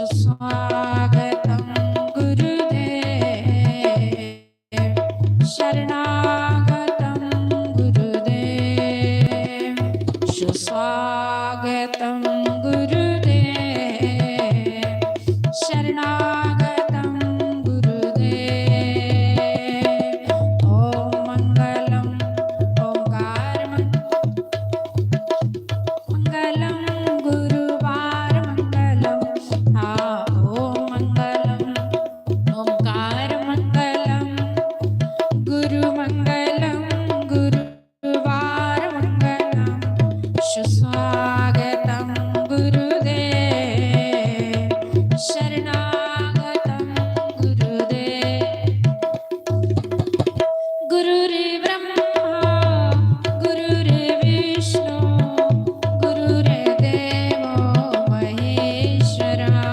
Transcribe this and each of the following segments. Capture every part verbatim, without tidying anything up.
स्वागतं गुरुदेव, शरणागतं गुरुदेव, सुस्वागतं गुरुदेव, शरणागतं गुरुदेव। ॐ मङ्गलम्, ओङ्कारमङ्गलम्। मङ्गलं गुरुवार मङ्गलं, आ, ॐ मङ्गलम्, ओङ्कार मङ्गलं, गुरु मङ्गलं, गुरुवार मङ्गलं, सुस्वागतं गुरुदेव, शरणागतं गुरुदेव। गुरुर्ब्रह्मा गुरुर्विष्णु गुरुर्देवो महेश्वरा।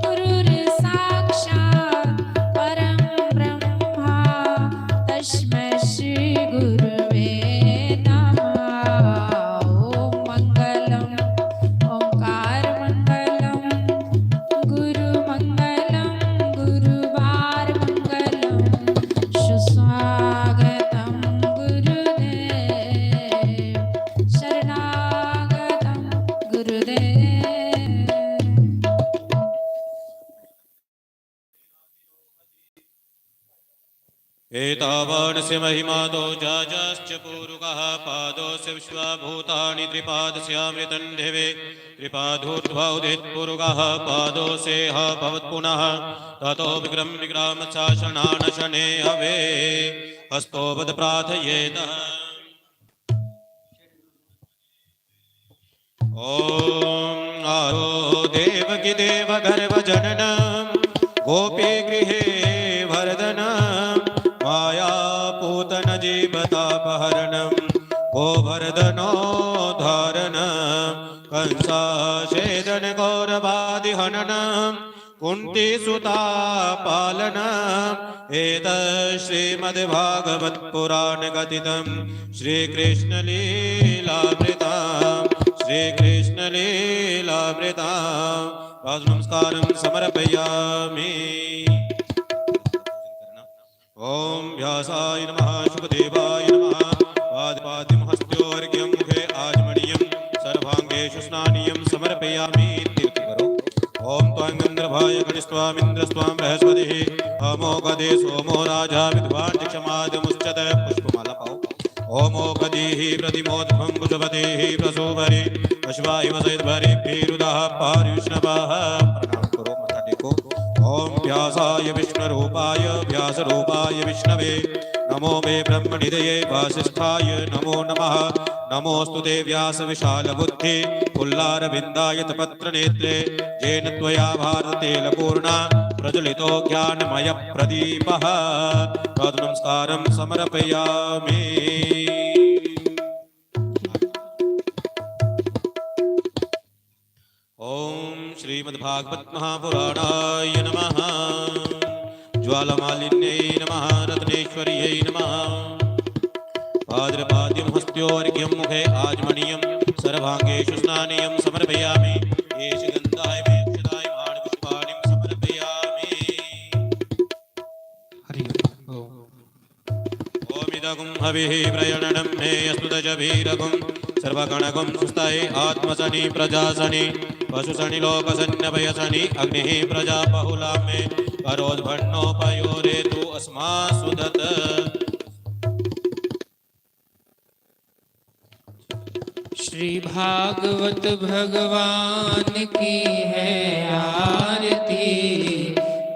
गुरुर्साक्षात् परं ब्रह्मा तस्मै श्री गुरुवे नमः। ॐ मङ्गलम्, ओङ्कार मङ्गलम्, गुरु मङ्गलम्, गुरुवार मङ्गलम्, सुस्वागतं गुरुदेव, शरणागतं गुरुदेव। एतावानस्य महिमातो जाजाश्च पूरुकः पादोऽस्य विश्वभूतानि त्रिपादस्यामृतं दिवे त्रिपादूर्ध्व उदित्पुरुकः पादोऽसेह भवत्पुनः ततो विक्रम विक्रामशासनानशने हवे हस्तोपद प्रार्थयेतः। ॐ आरो देवकी देवगर्भजननं गोपीगृहे वर्धनं मायापूतनजीवतापहरणं गोवर्धनोद्धारणं कंसाच्छेदनगौरवादिहननं कुन्तीसुता पालनम्। एतत् श्रीमद्भागवत पुराण कथितं श्रीकृष्णलीलामृतम्, श्रीकृष्णलीलामृतम्। पाद नमस्कारं समर्पयामि। ॐ व्यासाय नमः, शुकदेवाय नमः, पाद पाद्यं हस्त्योर्घ्यं मुखे आचमनीयं सर्वाङ्गेषु स्नानीयं समर्पयामि। तीर्थ करो। ॐ त्वां गन्धर्वाय गणिस्त्वामिन्द्रस्त्वां बृहस्पतिः अमोघदे सोमो राजा विद्वान् क्षमादमुच्यत। पुष्पमाला पाओ। ओमोकधीः प्रतिमोदभं कुशपतेः प्रसूभरे अश्वा इव सैर्भरेभिरुदः पारिविष्णवः। प्रणाम करो, माथा टेको। ॐ व्यासाय विष्णुरूपाय व्यासरूपाय विष्णवे नमो मे ब्रह्मनिधये वासिष्ठाय नमो नमः। नमोऽस्तु ते व्यास विशालबुद्धे पुल्लारविन्दायतपत्रनेत्रे येन त्वया भारततैलपूर्णा प्रज्वलितो ज्ञानमयप्रदीपः। पाद नमस्कारं समर्पयामि। ॐ श्रीमद्भागवत महापुराणाय नमः। ज्वालामालिन्यै नमः। रत्नेश्वर्यै नमः। पादपाद्यं हस्त्योर्घ्यं मुखे आचमनीयं सर्वाङ्गेषु स्नानीयं समर्पयामि। एष गन्धाय मे अक्षताय माणपुष्पाणिं समर्पयामि। हरि ओम। ओमिदगुं हविः प्रयणनं मे अस्तु दशभिरगुं सर्वगणगुं सुस्तये आत्मसनि प्रजासनि पशुसनि लोकसन्नभयसनि अग्निः प्रजा बहुला मे करोद्भन्नोपयोरेतु अस्मा सुदत। श्री भागवत भगवान की है आरती,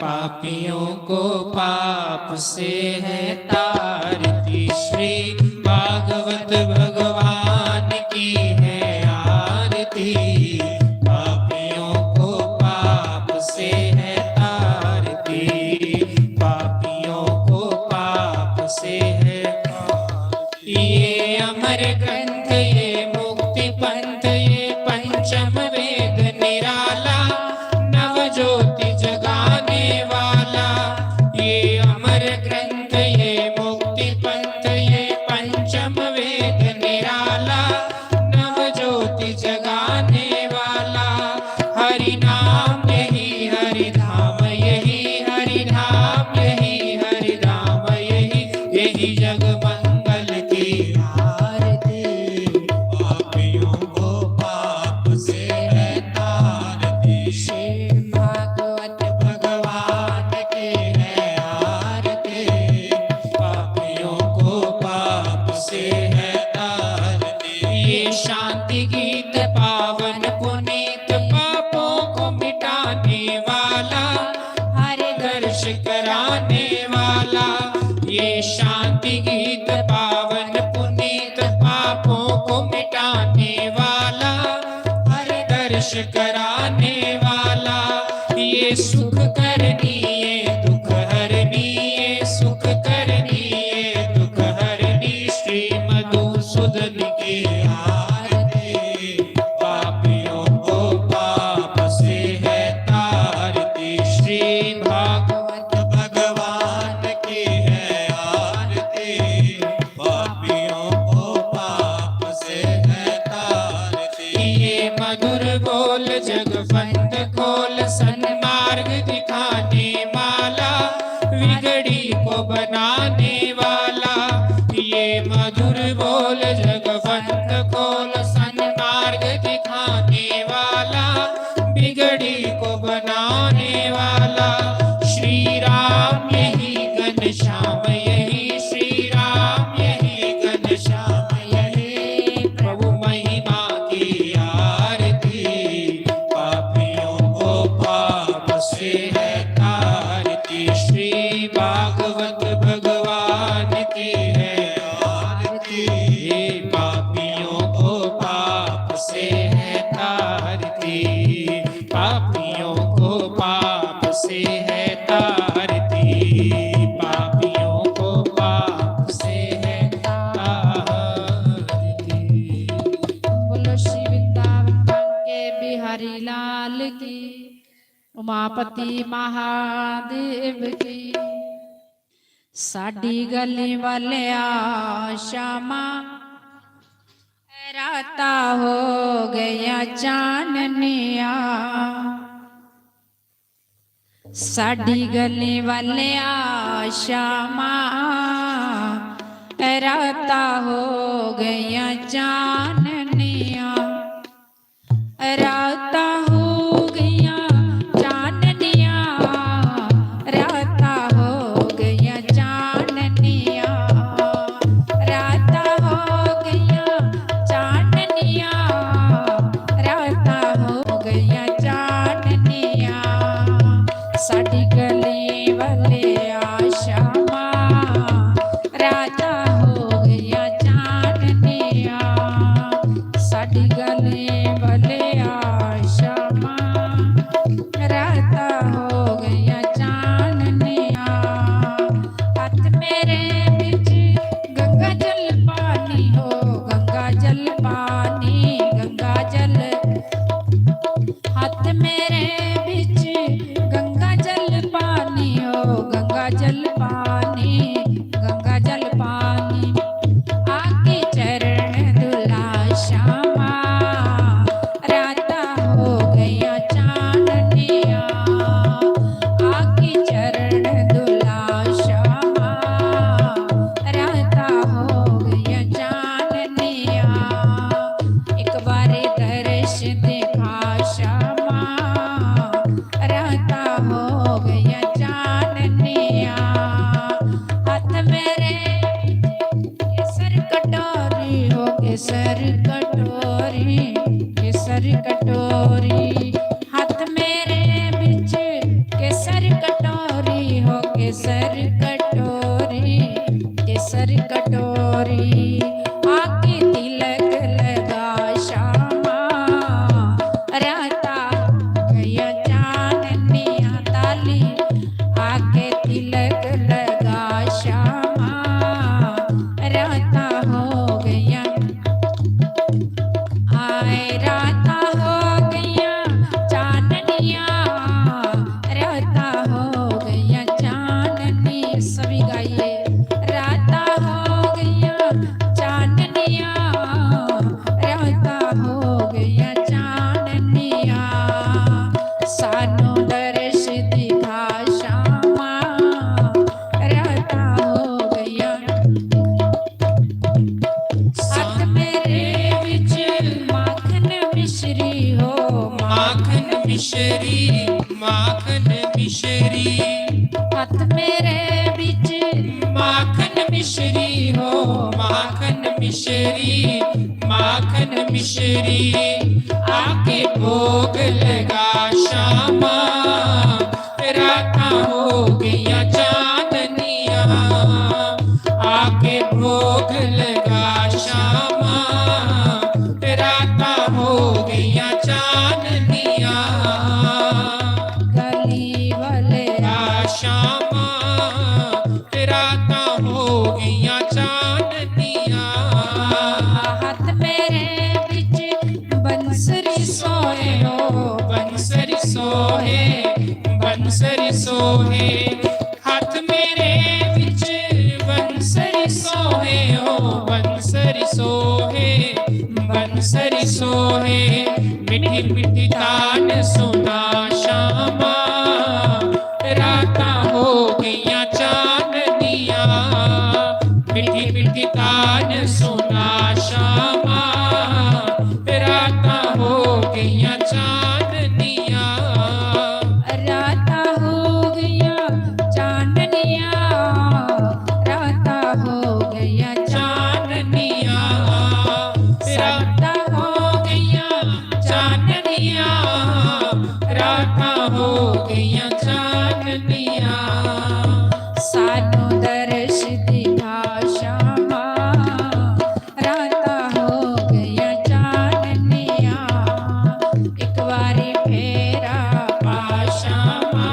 पापियों को पाप से है तारती। श्री भागवत भगवान की है आरती, पापियों को पाप से है तारती, पापियों को पाप से है। ये अमर ग्रंथ, ये मुक्ति पंथ, ये पंचम वेद निराला, नव ज्योति जगाने वाला। ये अमर ग्रंथ, ये धाम यही हरि धाम, यही हरि धाम, यही हरि धाम, यही, यही जग मंगल की आरती। पापियों को पाप से है तारती। श्री भागवत भगवान की है आरती। पापियों को पाप से है तारती। ये शांति गीत पावन पुनीत, पापों को मिटाने वाला, हर दर्श कराने वाला। ये शांति गीत पावन पुनीत, पापों को मिटाने वाला, हर दर्श कराने वाला। ये सुख करनी, ये दुख हरनी, ये सुख करनी, ये दुख हरनी। श्री मधुसूदन की आरती। पापियों को पाप से है तारती। श्री भागवत भगवान की है आरती। पापियों को पाप से है तारती। ये मधुर बोल जग फंद खोल, सन्मार्ग दिखाने वाला, बिगड़ी को बनाने वाला। ये मधुर बोल जग फंद खोल, सन्मार्ग दिखाने वाला, बिगड़ी को बनाने वाला। श्री राम यही घनश्याम यही, श्री राम यही घनश्याम यही। प्रभु महिमा की आरती, पापियों को पाप से है तारती। श्री भागवत भगवान की है आरती। पापियों को पाप से है तारती, पापियों को पाप से है तारती, पापियों को पाप से है तारती। बोलो श्री वृंदावन के बिहारी लाल की, उमापति महादेव की। साडी गली वाले आ श्यामा, राता हो गया चाननिया। साडी गली वाले आ श्यामा, राता हो गया चाननिया। राता हो गया चाननिया, राता हो गया चाननिया, राता हो गया चाननिया, राता हो गया चाननिया। साडी गली वाले आ श्यामा, राता हो गया चाननिया। साडी गली वाले आ श्यामा, राता हो गया चाननिया। हाथ मेरे बिच गंगा जल पानी हो, गंगा जल पानी, गंगा जल। हाथ मेरे बिच गंगा जल पानी हो, गंगा जल पानी, गंगा जल पानी। आके चरण धुला श्यामा, राता हो गया चाननिया। आके चरण धुला श्यामा, राता हो गया चाननिया। एक बारी दर्श दिखा श्यामा, मिश्री, माखन मिश्री। हत्थ मेरे बिच माखन मिश्री हो, माखन मिश्री, माखन मिश्री। आके भोग लगा श्यामा, रातां हो गईयां चांदनियां। आके भोग लगा श्यामा, रातां हो गईयां चांदनियां। गली वाले आ श्यामा, रातां हो गईयां चांदनियां। हत्थ मेरे बिच बंसरी सोहे हो, बंसरी सोहे, बंसरी सोहे। हत्थ मेरे बिच बंसरी सोहे हो, बंसरी सोहे, बंसरी सोहे। मिठी मिठी तान सुना श्यामा, रातां हो गईयां चांदनियां। मिठी मिठी तान सुना श्यामा, रातां हो गईयां चांदनियां। रातां हो गईयां चांदनियां, रातां हो गईयां चांदनियां। रातां हो गईयां चांदनियां, रातां हो गईयां चांदनियां। सानू दर्श दिखा श्यामा, रातां हो गईयां चांदनियां। एक बारी फेरा पा श्यामा,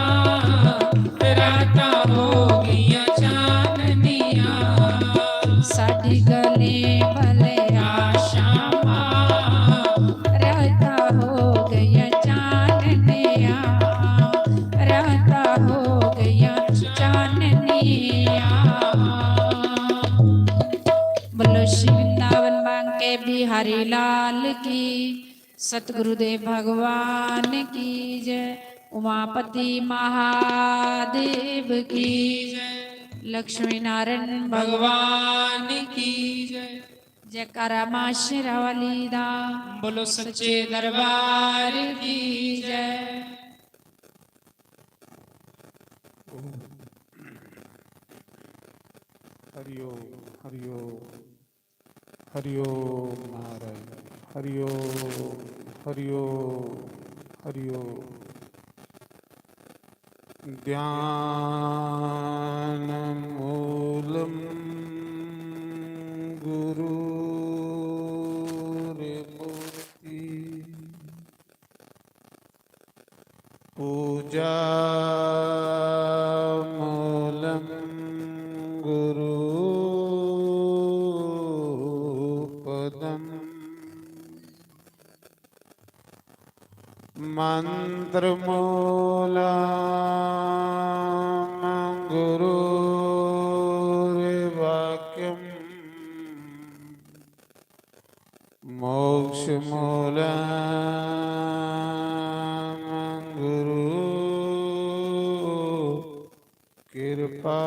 रातां हो गईयां चांदनियां। साडी गली भले आ श्यामा, रातां हो गईयां चांदनियां, रातां हो गईयां चांदनियां। बोलो श्री वृंदावन बांके बिहारी लाल की, सतगुरुदेव भगवान की जय, उमापति महादेव की जय, लक्ष्मी नारायण भगवान की जय। जयकारा मां शेरा वाली दा। बोलो सच्चे दरबार की जय। हरिओम, हरिओम, हरिओम महाराज, हरिओम, हरिओम, हरिओम। ध्यानमूलं गुरोर्मुक्ति पूजामूलं गुरूपदम्। मन्त्रमूलं गुरोर्वाक्यम्। मोक्षमूलं गुरु कृपा।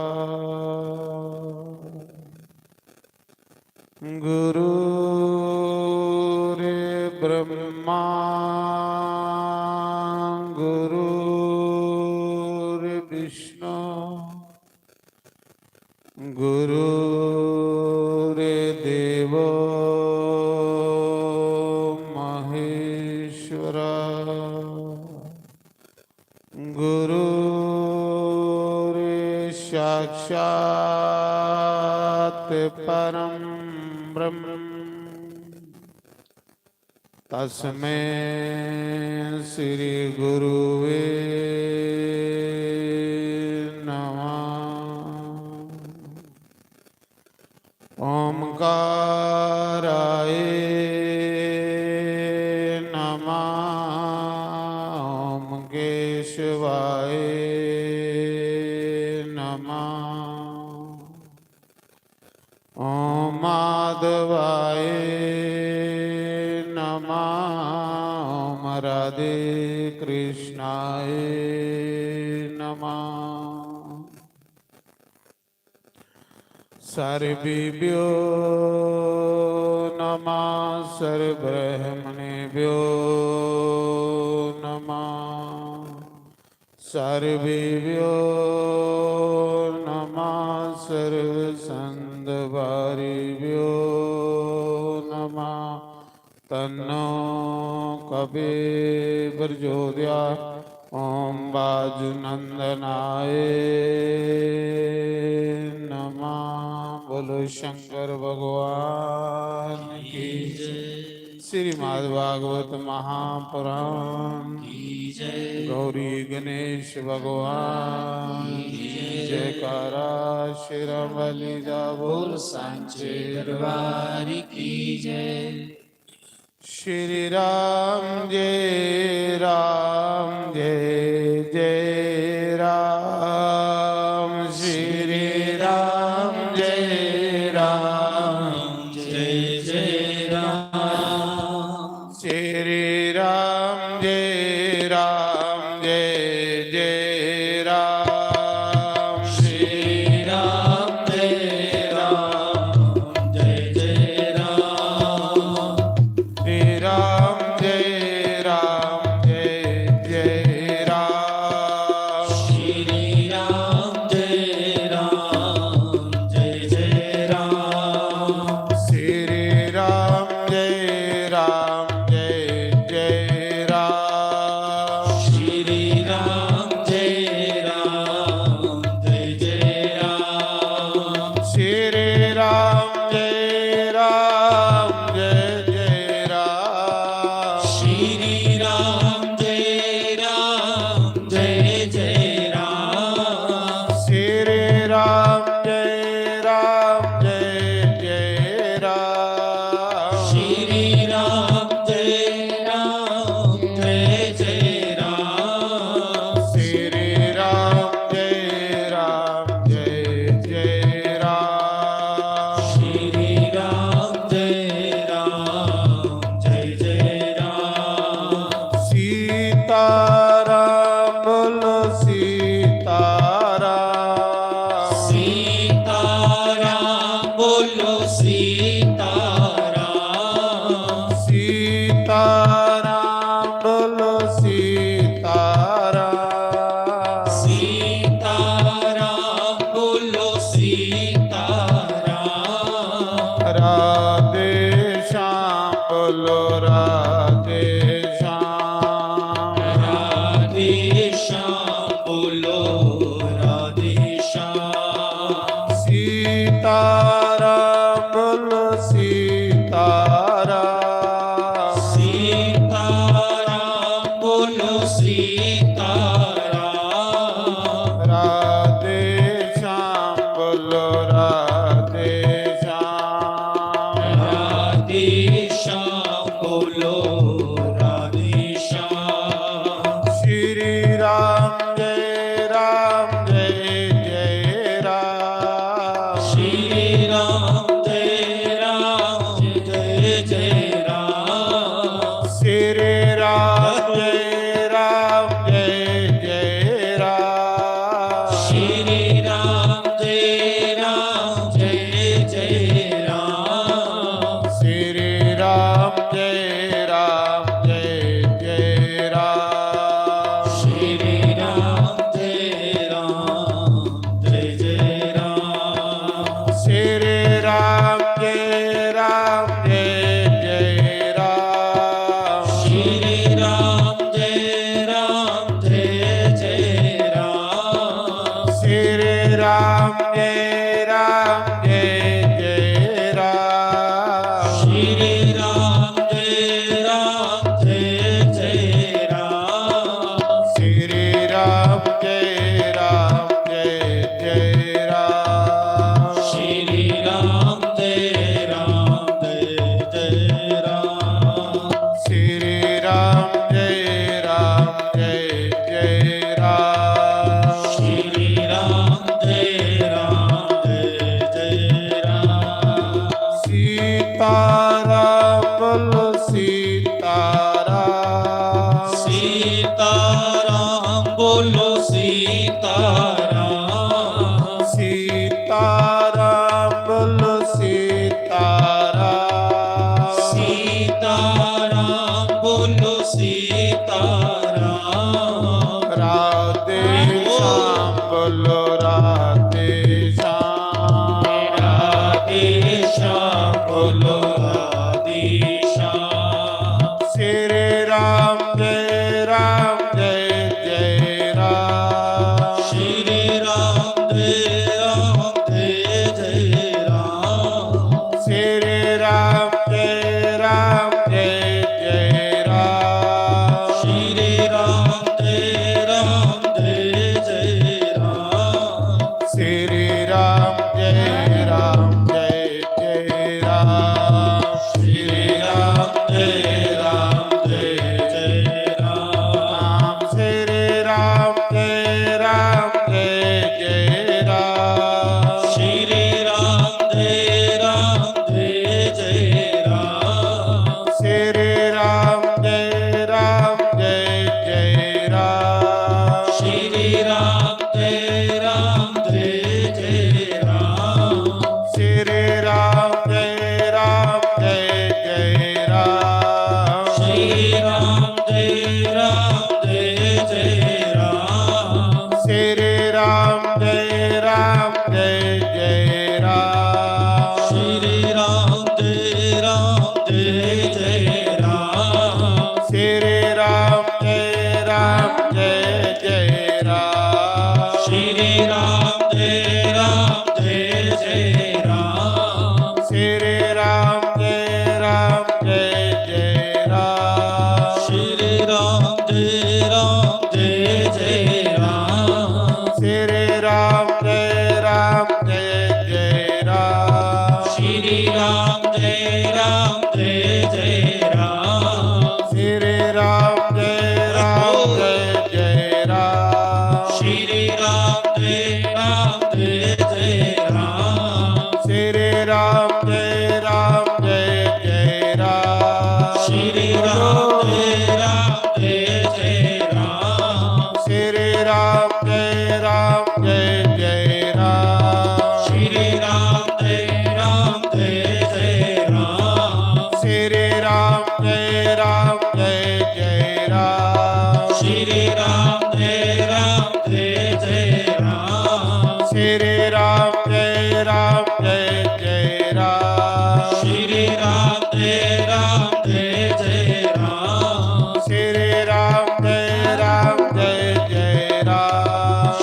गुरुर्ब्रह्मा गुरुर्विष्णु गुरुर्देवो महेश्वरा। गुरुर्साक्षात् परं ब्रह्म तस्मै श्री गुरुवे नमः। ओंकाराय नमः। ओम केशवाय नमः। ओम माधवाय नमः। ओम राधे कृष्णाय नमः। स सर्वेभ्यो नमः, सर्वब्रह्मणेभ्यो नमः, सर्वेभ्यो नमः, सर्वसंतपारिभ्यो नमः। तन्नो कपि प्रचोदयात्। ओम वायुनंदनाय नमः। बोलो शंकर भगवान की जय। श्रीमद् भागवत महापुराण की जय। गौरी गणेश भगवान की जय। जयकारा शेरां वाली दा बोल। सांचे दरबार की जय। श्री राम जय राम जय जय राम। श्री राम जय राम जय जय राम। श्री राम जय राम जय जय राम। श्री राम जय राम जय जय राम। श्री राम जय राम जय जय राम। श्री राम जय राम जय जय राम। श्री राम जय राम जय जय राम। श्री राम जय राम जय जय राम। श्री राम जय राम जय जय राम। श्री राम जय राम जय जय राम। श्री राम जय राम जय जय राम। श्री राम जय राम जय जय राम। श्री राम जय राम जय जय राम। श्री राम जय राम जय जय राम। सीताराम बोलो सीताराम। सीताराम बोलो सीताराम। सीताराम बोलो सीताराम। सीताराम बोलो सीताराम। राधे श्याम बोलो राधे श्याम। राधे श्याम बोलो राधे श्याम। सीताराम बोलो सीताराम। सीताराम बोलो सीताराम। राधे श्याम बोलो राधे श्याम। राधे श्याम बोलो राधे श्याम। श्री राम जय राम जय जय राम। श्री राम जय राम जय जय राम। श्री राम जय राम जय जय राम। श्री राम जय राम जय जय राम। श्री राम जय राम जय जय राम। श्री राम जय राम जय जय राम। श्री राम जय राम जय जय राम। श्री राम जय राम जय जय राम। श्री राम जय राम जय जय राम। श्री राम जय राम जय जय राम। श्री राम जय राम जय जय राम। श्री राम जय राम जय जय राम। श्री राम जय राम जय जय राम। श्री राम जय राम जय जय राम। सीताराम बोलो सीताराम। सीताराम बोलो सीताराम। सीताराम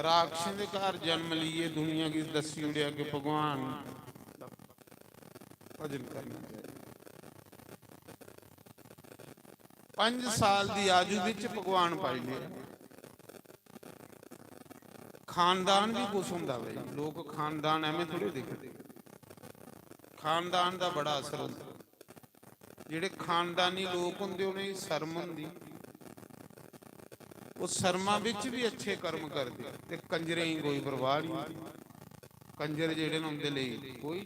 राक्षसें दे घर जन्म लेइयै दुनिया गी दस्सी ओड़ेआ कि भगवान दा भजन करना चाहिए। पंज साल दी आयु बिच भगवान पाई लेआ। खानदान भी कुछ होंदा भाई, लोक खानदान एवें थोड़े दिखदे। खानदान दा बड़ा असर होंदा। जेह्ड़े खानदानी लोक होंदे, उ'नेंगी शर्म होंदी, ओह् शर्मा बिच भी अच्छे कर्म करदे। ते कंजरें गी कोई परवाह नहीं होंदी। कंजर जेह्ड़े न, उं'दे लेई कोई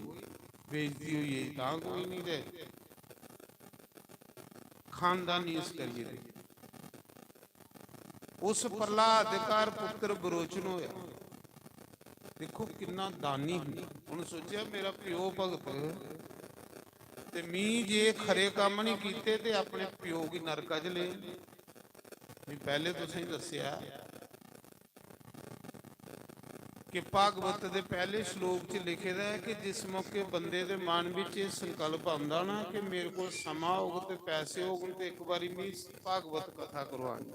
बेइज्जती होई गेई तां कोई नहीं, ते खानदानी इस करियै दे। उस प्रहलाद दे घर पुत्र विरोचन होया। दिक्खो किन्ना दानी ही। उ'न्न सोचेआ, मेरा प्यो भगत, ते मी जे खरे कम्म नहीं कीते ते अपने प्यो गी नरका च ले। मी पैह्ले तुसेंगी दस्सेआ कि भागवत दे पैह्ले श्लोक च लिखे दा ऐ कि जिस मौके बंदे दे मन बिच एह् संकल्प औंदा ना कि मेरे कोल समां होग ते पैसे होगन ते इक बारी मी भागवत कथा करवानी,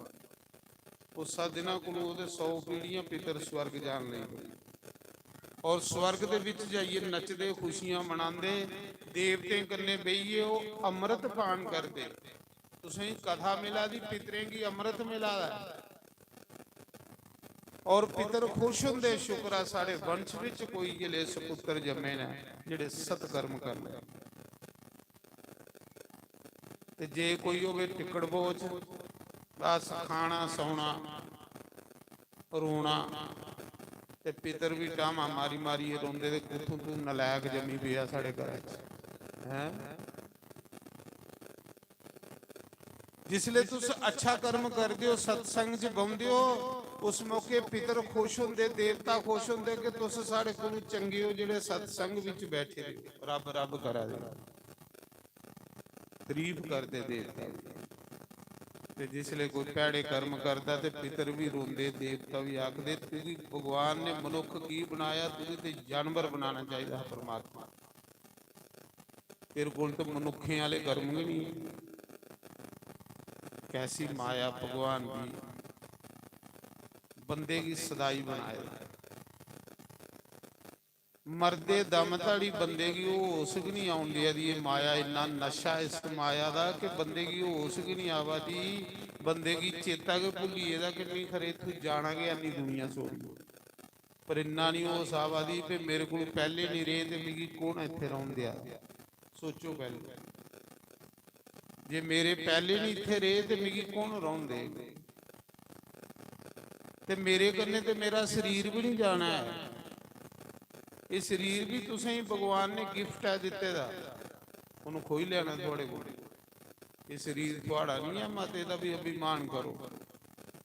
उस्सै दिना कोलू ओह्दे सौ पीढ़ियां पितर स्वर्ग जान लगी पे। और स्वर्ग दे बिच जाइयै नचदे, खुशियां मनांदे, देवतें कन्नै बेहियै ओह् अमृत पान करदे। तुसेंगी कथा मिला दी, पितरें गी अमृत मिला दा ऐ। और पितर खुश होंदे, "शुक्र ऐ, साढ़े वंश बिच कोई इ'यै ले सपुत्र जम्मे न जेह्ड़े सत्कर्म करन।" ते जे कोई होवे टिकड़ बोझ, बस खाना, सौना, रोना, ते पितर भी टामा मारी मारियै रोंदे, "ते कुत्थूं तू नलायक जम्मी पेआ साढ़े घरै च, हैं?" जिसले तुस अच्छा कर्म करदे हो, सत्संग च बौंह्दे हो, उस मौके पितर खुश होंदे, देवता खुश होंदे कि तुस साढ़े कोलू चंगे हो, जेह्ड़े सत्संग बिच बैठे दे हो, रब रब करा दे हो, तारीफ करदे देवता दी। ते जिसले कोई भैड़े कर्म करदा ते पितर भी रोंदे, देवता भी आखदे, "तुगी भगवान ने मनुक्ख की बनाया, तुगी ते जानवर बनाना चाहिदा हा परमात्मा।" तेरे कोल ते मनुक्खें आह्ले कर्म गै नहीं। कैसी माया भगवान दी, बंदे गी सदाई बनाए दा। मरदे दम धड़ी बंदे गी होश गै नहीं औन देआ दी एह् माया। इन्ना नशा इस माया दा कि बंदे गी होश गै नहीं आवा दी, बंदे गी चेता गै भुल्ली गेदा कि मी खरे इत्थूं जाना गै, इन्नी दुनिया छोड़ियै। पर इन्ना नहीं होश आवा दी कि मेरे कोल पैह्ले नहीं रेह् ते मिगी कौन इत्थै रौह्न देआ। सोचो पैह्ले, जे मेरे पैह्ले नहीं इत्थै रेह् ते मिगी कौन रौह्न देग? ते मेरे कन्नै ते मेरा शरीर भी नहीं जाना ऐ। एह् शरीर भी तुसेंगी भगवान ने gift ऐ दित्ते दा, उन्हें खोई लैना थुआढ़े कोल। एह् शरीर थुआढ़ा नहीं ऐ, मत एह्दा भी अभिमान करो।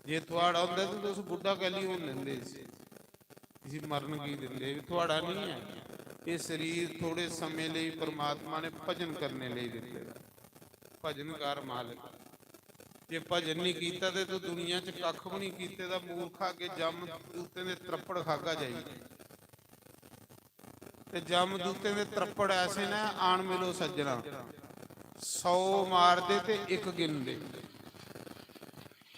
जे थुआढ़ा होंदा ते तुस बुड्ढा कैल्ली होन दिंदे इसी? इसी मरन की दिंदे? एह् थुआढ़ा नहीं ऐ। एह् शरीर थोड़े समें लेई परमात्मा ने भजन करने लेई दित्ते दा। भजन कर मालक। जे भजन नहीं कीता ते तू दुनिया च कक्ख भी नहीं कीते दा। मूर्खा, अग्गे जम दूतें दे त्रप्पड़ खागा जाइयै। ते जमदूतें दे त्रप्पड़ ऐसे न, आन मिलो सज्जना, सौ मारदे ते इक गिनदे।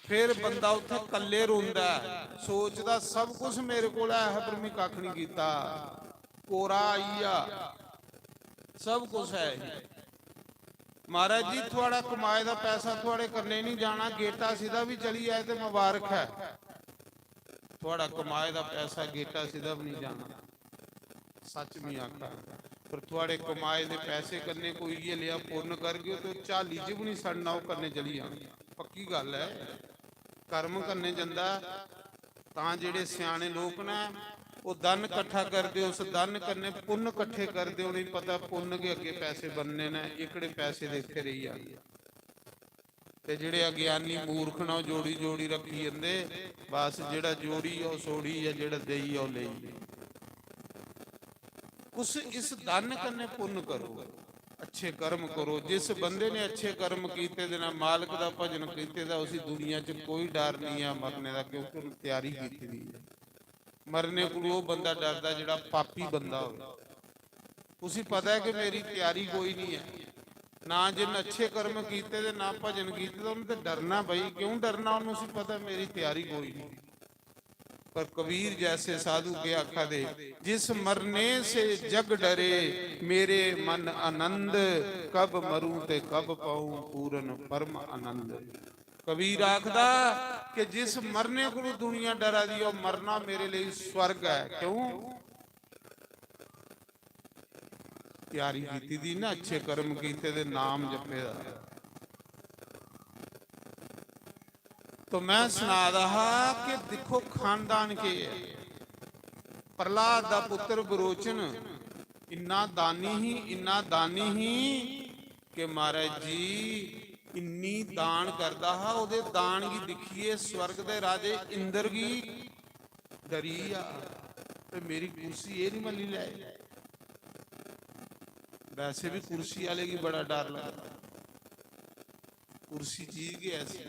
फिर बंदा उत्थै कल्ले रोंदा ऐ, सोचदा, "सब कुछ मेरे कोल ऐ, पर मी कक्ख नहीं कीता।" कोरा आई गेआ, सब कुछ ऐ। महाराज जी, थुआढ़ा कमाए दा पैसा थुआढ़े कन्नै नहीं जाना, गेटा सिद्धा भी चली जाए ते मुबारक ऐ। थुआढ़ा कमाए दा पैसा गेटा सिद्धा भी नहीं जाना। सच में आखा, पर थुआढ़े कमाए दे पैसे कन्नै कोई इ'यै लेआ पुन्न करगे ते झाली च भी नहीं सड़ना, ओह् कन्नै चली जाना। पक्की गल्ल ऐ, कर्म कन्नै जंदा। तां जेह्ड़े स्याने लोक न, ओह् धन कट्ठा करदे, उस धन कन्नै पुन्न कट्ठे करदे। उ'नेंगी पता पुन्न गै अग्गें पैसे बनने न, एह्कड़े पैसे दे इत्थै रेही जाने। ते जेह्ड़े अज्ञानी मूर्ख न, ओह् जोड़ी जोड़ी रक्खी जंदे। बस जेह्ड़ा जोड़ी, ओह् सोड़ी ऐ, जेह्ड़ा देई, ओह् लेई। उस, इस धन कन्नै पुन्न करो, अच्छे कर्म करो। जिस बंदे ने अच्छे कर्म कीते दे न, मालक दा भजन कीते दा, उसी दुनिया च कोई डर नहीं ऐ मरने दा, क्योंकि उन्हें त्यारी कीती दी ऐ। मरने कोलू ओह् बंदा डरदा जेह्ड़ा पापी बंदा होवे। उसी पता ऐ कि मेरी त्यारी कोई नहीं ऐ, ना जिन्न अच्छे कर्म कीते दे, ना भजन कीते दे, उन्हें ते डरना भाई। क्यों डरना? उन्हें, उसी पता ऐ मेरी त्यारी कोई नहीं। पर कबीर जैसे साधु के आखा दे, "जिस मरने से जग डरे, मेरे मन आनंद, कब मरूं ते कब पाऊं पूरन परम आनंद।" कबीर आखदा कि जिस मरने को दुनिया डरा दी, ओह् मरना मेरे लिए स्वर्ग है। क्यों? त्यारी कीती दी ना, अच्छे कर्म कीते दे, नाम जपे दा। तो मैं सना दा हा कि दिक्खो खानदान केह् ऐ। प्रहलाद दा पुत्र विरोचन इन्ना दानी ही, इन्ना दानी ही कि महाराज जी इन्नी दान करदा हा, ओह्दे दान गी दिक्खियै स्वर्ग दे राजे इंद्र गी डरी गेआ, "ते मेरी कुर्सी एह् निं मल्ली लै।" वैसे भी कुर्सी आह्ले गी बड़ा डर लगदा, कुर्सी चीज गै ऐसी।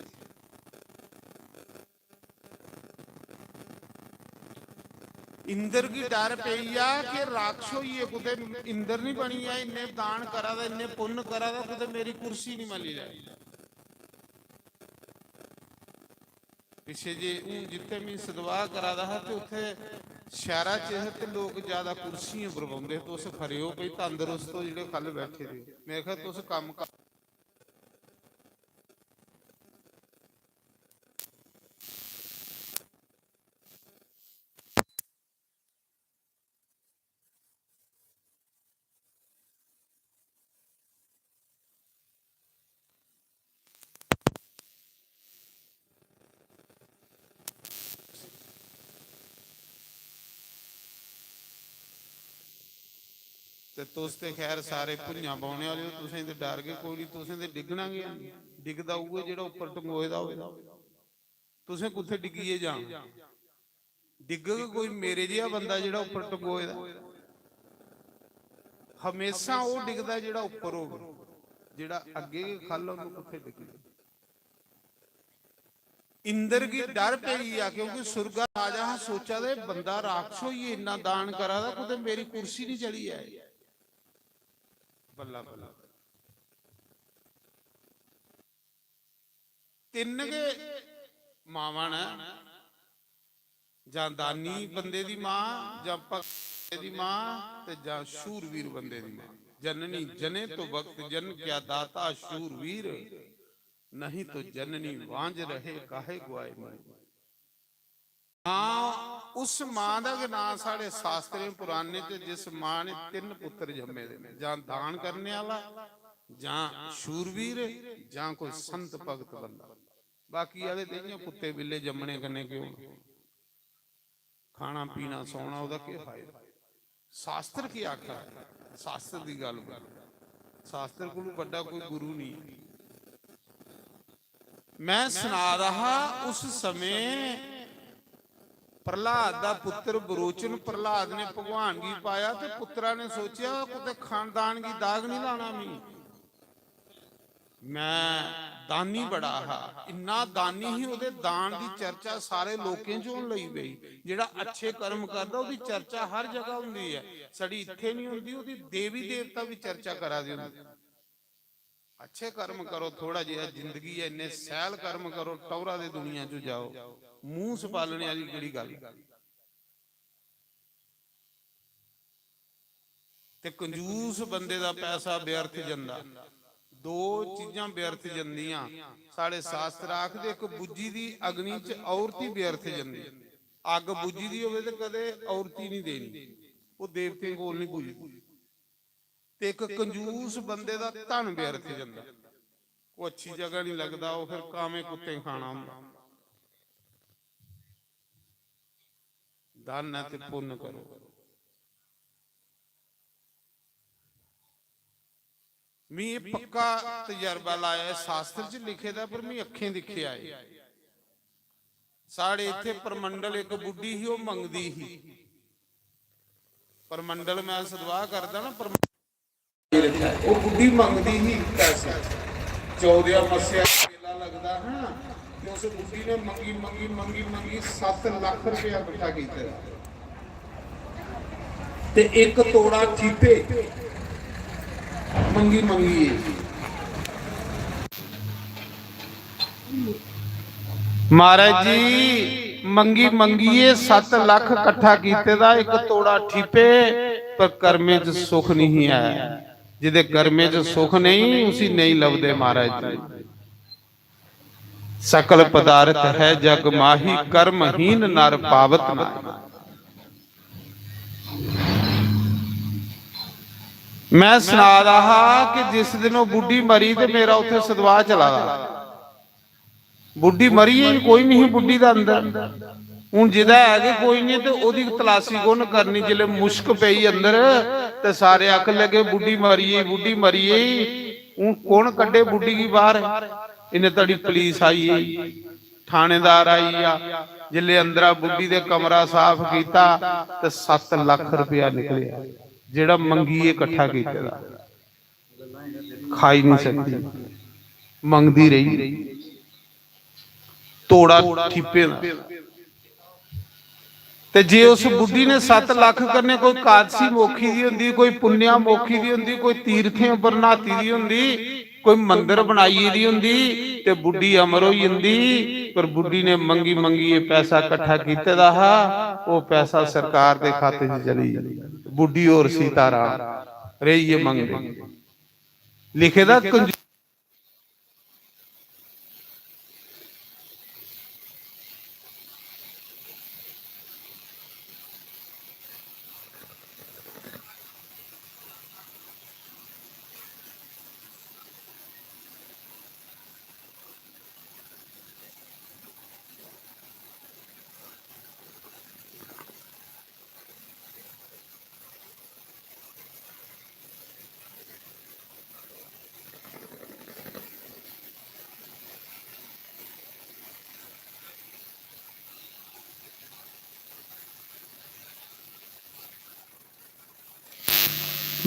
इंद्र गी डर पेई गेआ कि राक्षस होइयै कुतै इंद्र निं बनी जा, इन्ने दान करा दा, इन्ने पुन्न करा दा, कुतै मेरी कुर्सी निं मल्ली लै। पिच्छे जे हून जित्थै में सदवाह करा दा हा ते उत्थै शैह्रा च हे ते लोक ज्यादा कुर्सियें पर बौंह्दे हे। तुस खरे ओ भाई, तंदरुस्त ओ जेह्ड़े कल बैठे दे ओ। में आखेआ, "तुस कम्म कर।" ते तुस ते खैर सारे भुञां बौह्ने आह्ले ओ, तुसें ते डर गै कोई निं, तुसें ते डिग्गना गै निं। डिग्गदा उ'ऐ जेह्ड़ा उप्पर टंगोए दा होए। तुसें कुत्थै डिग्गियै जाना? डिग्गग कोई मेरे जेहा बंदा जेह्ड़ा उप्पर टंगोए दा। हमेशा ओह् डिग्गदा जेह्ड़ा उप्पर होग, जेह्ड़ा अग्गें गै ख'ल्ल, ओह् कुत्थै डिग्गग? इंद्र गी डर पेई गेआ, क्योंकि सुरगा राजा हा, सोचा दे, "बंदा राक्षस होइयै इन्ना दान करा दा, कुतै मेरी कुर्सी निं चली जाए।" बल्ला बल्ला। तिन्न गै मावां न, जां दानी बंदे दी मां, जां भक्त बंदे दी मां, ते जां शूरवीर बंदे दी मां। "जननी जने तो भक्त जन, क्या दाता शूरवीर, नहीं तो जननी वांझ रहे, काहे गुआए मन।" मां, उस मां दा गै नां साढ़े शास्त्रें पुराने च, जिस मां ने तिन्न पुत्तर जम्मे दे न, जां दान करने आह्ला, जां शूरवीर, जां कोई संत भगत बंदा। बाकी आह्ले ते इ'यां कुत्ते बिल्ले जम्मने कन्नै केह् होना? खाना पीना सौना, ओह्दा केह् फायदा? शास्त्र केह् आखा दा? शास्त्र दी गल्ल करो। शास्त्र कोलू बड्डा कोई गुरु नहीं। मैं सना दा हा, उस समें प्रहलाद दा पुत्र विरोचन, प्रहलाद ने भगवान गी पाया ते पुत्रा ने सोचेआ, "कुतै खानदान गी दाग नहीं लाना मी।" मैं दानी बड़ा हा, इन्ना दानी ही, ओह्दे दान दी चर्चा सारे लोकें च होन लगी पेई। जेह्ड़ा अच्छे कर्म करदा, ओह्दी चर्चा हर जगह होंदी ऐ। साढ़ी इत्थै नहीं होंदी, ओह्दी देवी देवता भी चर्चा करा दे होंदे। अच्छे कर्म करो, थोड़ा जेहा जिंदगी ऐ, इन्ने सैल कर्म करो, टौरा दे दुनिया च जाओ। मूंह सपालने आह्ली केह्ड़ी गल्ल? ते कंजूस बंदे दा पैसा व्यर्थ जंदा। दो चीजां व्यर्थ जंदियां। साढ़े शास्त्र आखदे, इक बुज्झी दी अग्नि च औरती व्यर्थ जंदी। अग्ग बुज्झी दी होवे ते कदे औरती नहीं देनी, ओह् देवतें कोल नहीं पुजदी। ते इक कंजूस बंदे दा धन व्यर्थ जंदा, ओह् अच्छी जगह नहीं लगदा, ओह् फिर कामें कुत्तें खाना होंदा। दान ते पुन्न करो। मी एह् पक्का तजर्बा लाया, एह् शास्त्र च लिखे दा, पर मी अक्खें दिक्खेआ एह्। साढ़े इत्थै परमंडल इक बुड्ढी ही, ओह् मंगदी ही। परमंडल मैं सदवाह करदा ना, परमंडल ओह् बुड्ढी मंगदी ही पैसे। चौदह मस्सेआ मेला लगदा हा ना, ते उस बुड्ढी ने मंगी, मंगी, मंगी, मंगी सत्त लक्ख रपेआ किट्ठा कीते दा। ते इक तोड़ा ठीपे मंगी, मंगियै। महाराज जी, मंगी मंगियै सत्त लक्ख कट्ठा कीते दा, इक तोड़ा ठीपे, पर कर्में च सुख नहीं ऐ। जिदे कर्में च सुख नहीं, उसी नहीं लभदे महाराज जी। सकल पदार्थ है जग माही, कर्महीन नर पावत नाही। मैं सना दा हा कि जिस दिन ओह बुड्ढी मरी ते मेरा उत्थे सदवाह चला दा। बुड्ढी मरी ही, कोई नहीं बुड्ढी दा अंदर। हून जिदा है कि कोई नहीं, ते ओहदी तलाशी कु'न करनी? जिसले मुश्क पेई अंदर, ते सारे आखन लगे, "बुड्ढी मरी गेई, बुड्ढी मरी गेई।" हून कु'न कड्ढे बुड्ढी गी बाहर? इन्ने तड़ी पुलिस आई गेई, थानेदार आई गया। जिसले अंदरा बुड्ढी दे कमरा साफ कीता, ते सत्त लख रुपया निकलेआ, जेड़ा मंगियै इकट्ठा कीते दा। खाई नहीं सकती, मंगदी रही, तोड़ा ठीपे दा। ते जे उस बुड्ढी ने सत्त लख कन्नै कोई कादसी मोखी दी होंदी, कोई पुण्या मोखी दी होंदी, कोई तीर्थें उप्पर न्हाती दी होंदी, कोई मंदर बनाई दी होंदी, ते बुड्ढी अमर होई जंदी। पर बुड्ढी ने मंगी मंगियै पैसा कट्ठा कीते दा हा, ओह पैसा सरकार दे खाते च चली जंदा। बुड्ढी होर सीताराम रेहियै मंगदे। लिखे दा कंजू-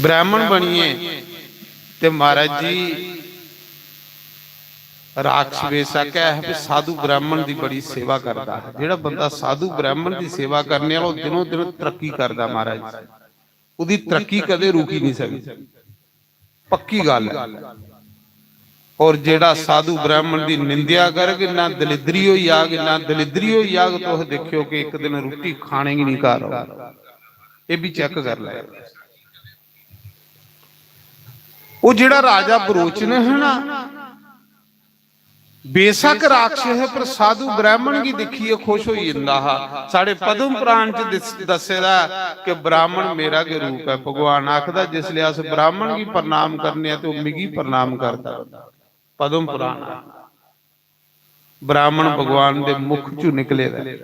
ब्राह्मण बनियै ते महाराज जी राक्षस वेश आके है भी साधु ब्राह्मण दी बड़ी सेवा करदा है। जेड़ा बंदा साधु ब्राह्मण दी सेवा करने वाला, ओह दिनों दिन तरक्की करदा महाराज जी। ओहदी तरक्की कदे रुकी नहीं सकदी, पक्की गल है। और जेड़ा साधु ब्राह्मण दी निंदेआ करग, इन्ना दलिद्री होई जाग, इन्ना दलिद्री होई जाग, तुस दिक्खेओ कि इक दिन रुट्टी खाने गी नहीं घर औग। एह भी चेक कर लै। ओह जेड़ा राजा बरोचन है ना, बेशक राक्षस है, पर साधु ब्राह्मण गी दिक्खियै खुश होई जंदा हा। साढ़े पद्म पुराण च दिस-, दस्से दा ऐ कि ब्राह्मण मेरा गै रूप ऐ। भगवान आखदा, जिसलै अस ब्राह्मण गी प्रणाम करने आं, ते ओह मिगी प्रणाम करदा। पद्म पुराण। ब्राह्मण भगवान दे मुख चों निकले दा ऐ।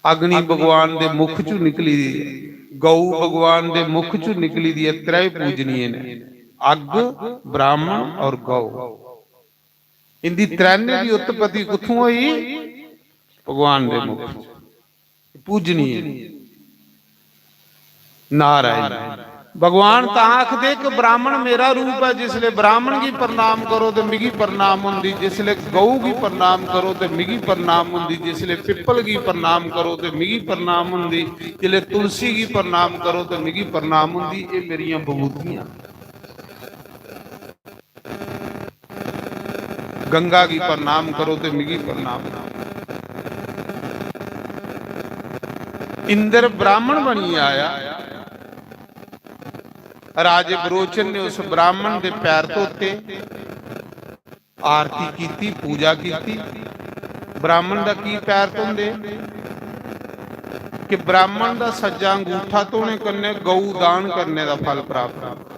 अग्नि भगवान दे मुख चों निकली दी ऐ, गौ भगवान दे मुख चों निकली दी ऐ। त्रै पूजनीय ने, अग्ग, ब्राह्मण और गौ। इंदी त्रैने दी उत्पत्ति कुत्थों होई? भगवान दे मुख। पूजनीय। नारायण। भगवान तां आखदे कि ब्राह्मण मेरा रूप ऐ। जिसले ब्राह्मण गी प्रणाम करो ते मिगी प्रणाम होंदी, जिसले गौ गी प्रणाम करो ते मिगी प्रणाम होंदी, जिसले पिपल गी प्रणाम करो ते मिगी प्रणाम होंदी, जिसले तुलसी गी प्रणाम करो ते मिगी प्रणाम होंदी। एह मेरियां विभूतियां। गंगा गी प्रणाम करो ते मिगी प्रणाम। इंद्र ब्राह्मण बनियै आया। राजे बरोचन ने उस ब्राह्मण दे पैर धोते, आरती कीती, पूजा कीती। ब्राह्मण दा की पैर धोंदे? कि ब्राह्मण दा सज्जा अंगूठा धोने कन्नै गौ दान करने दा फल प्राप्त होंदा।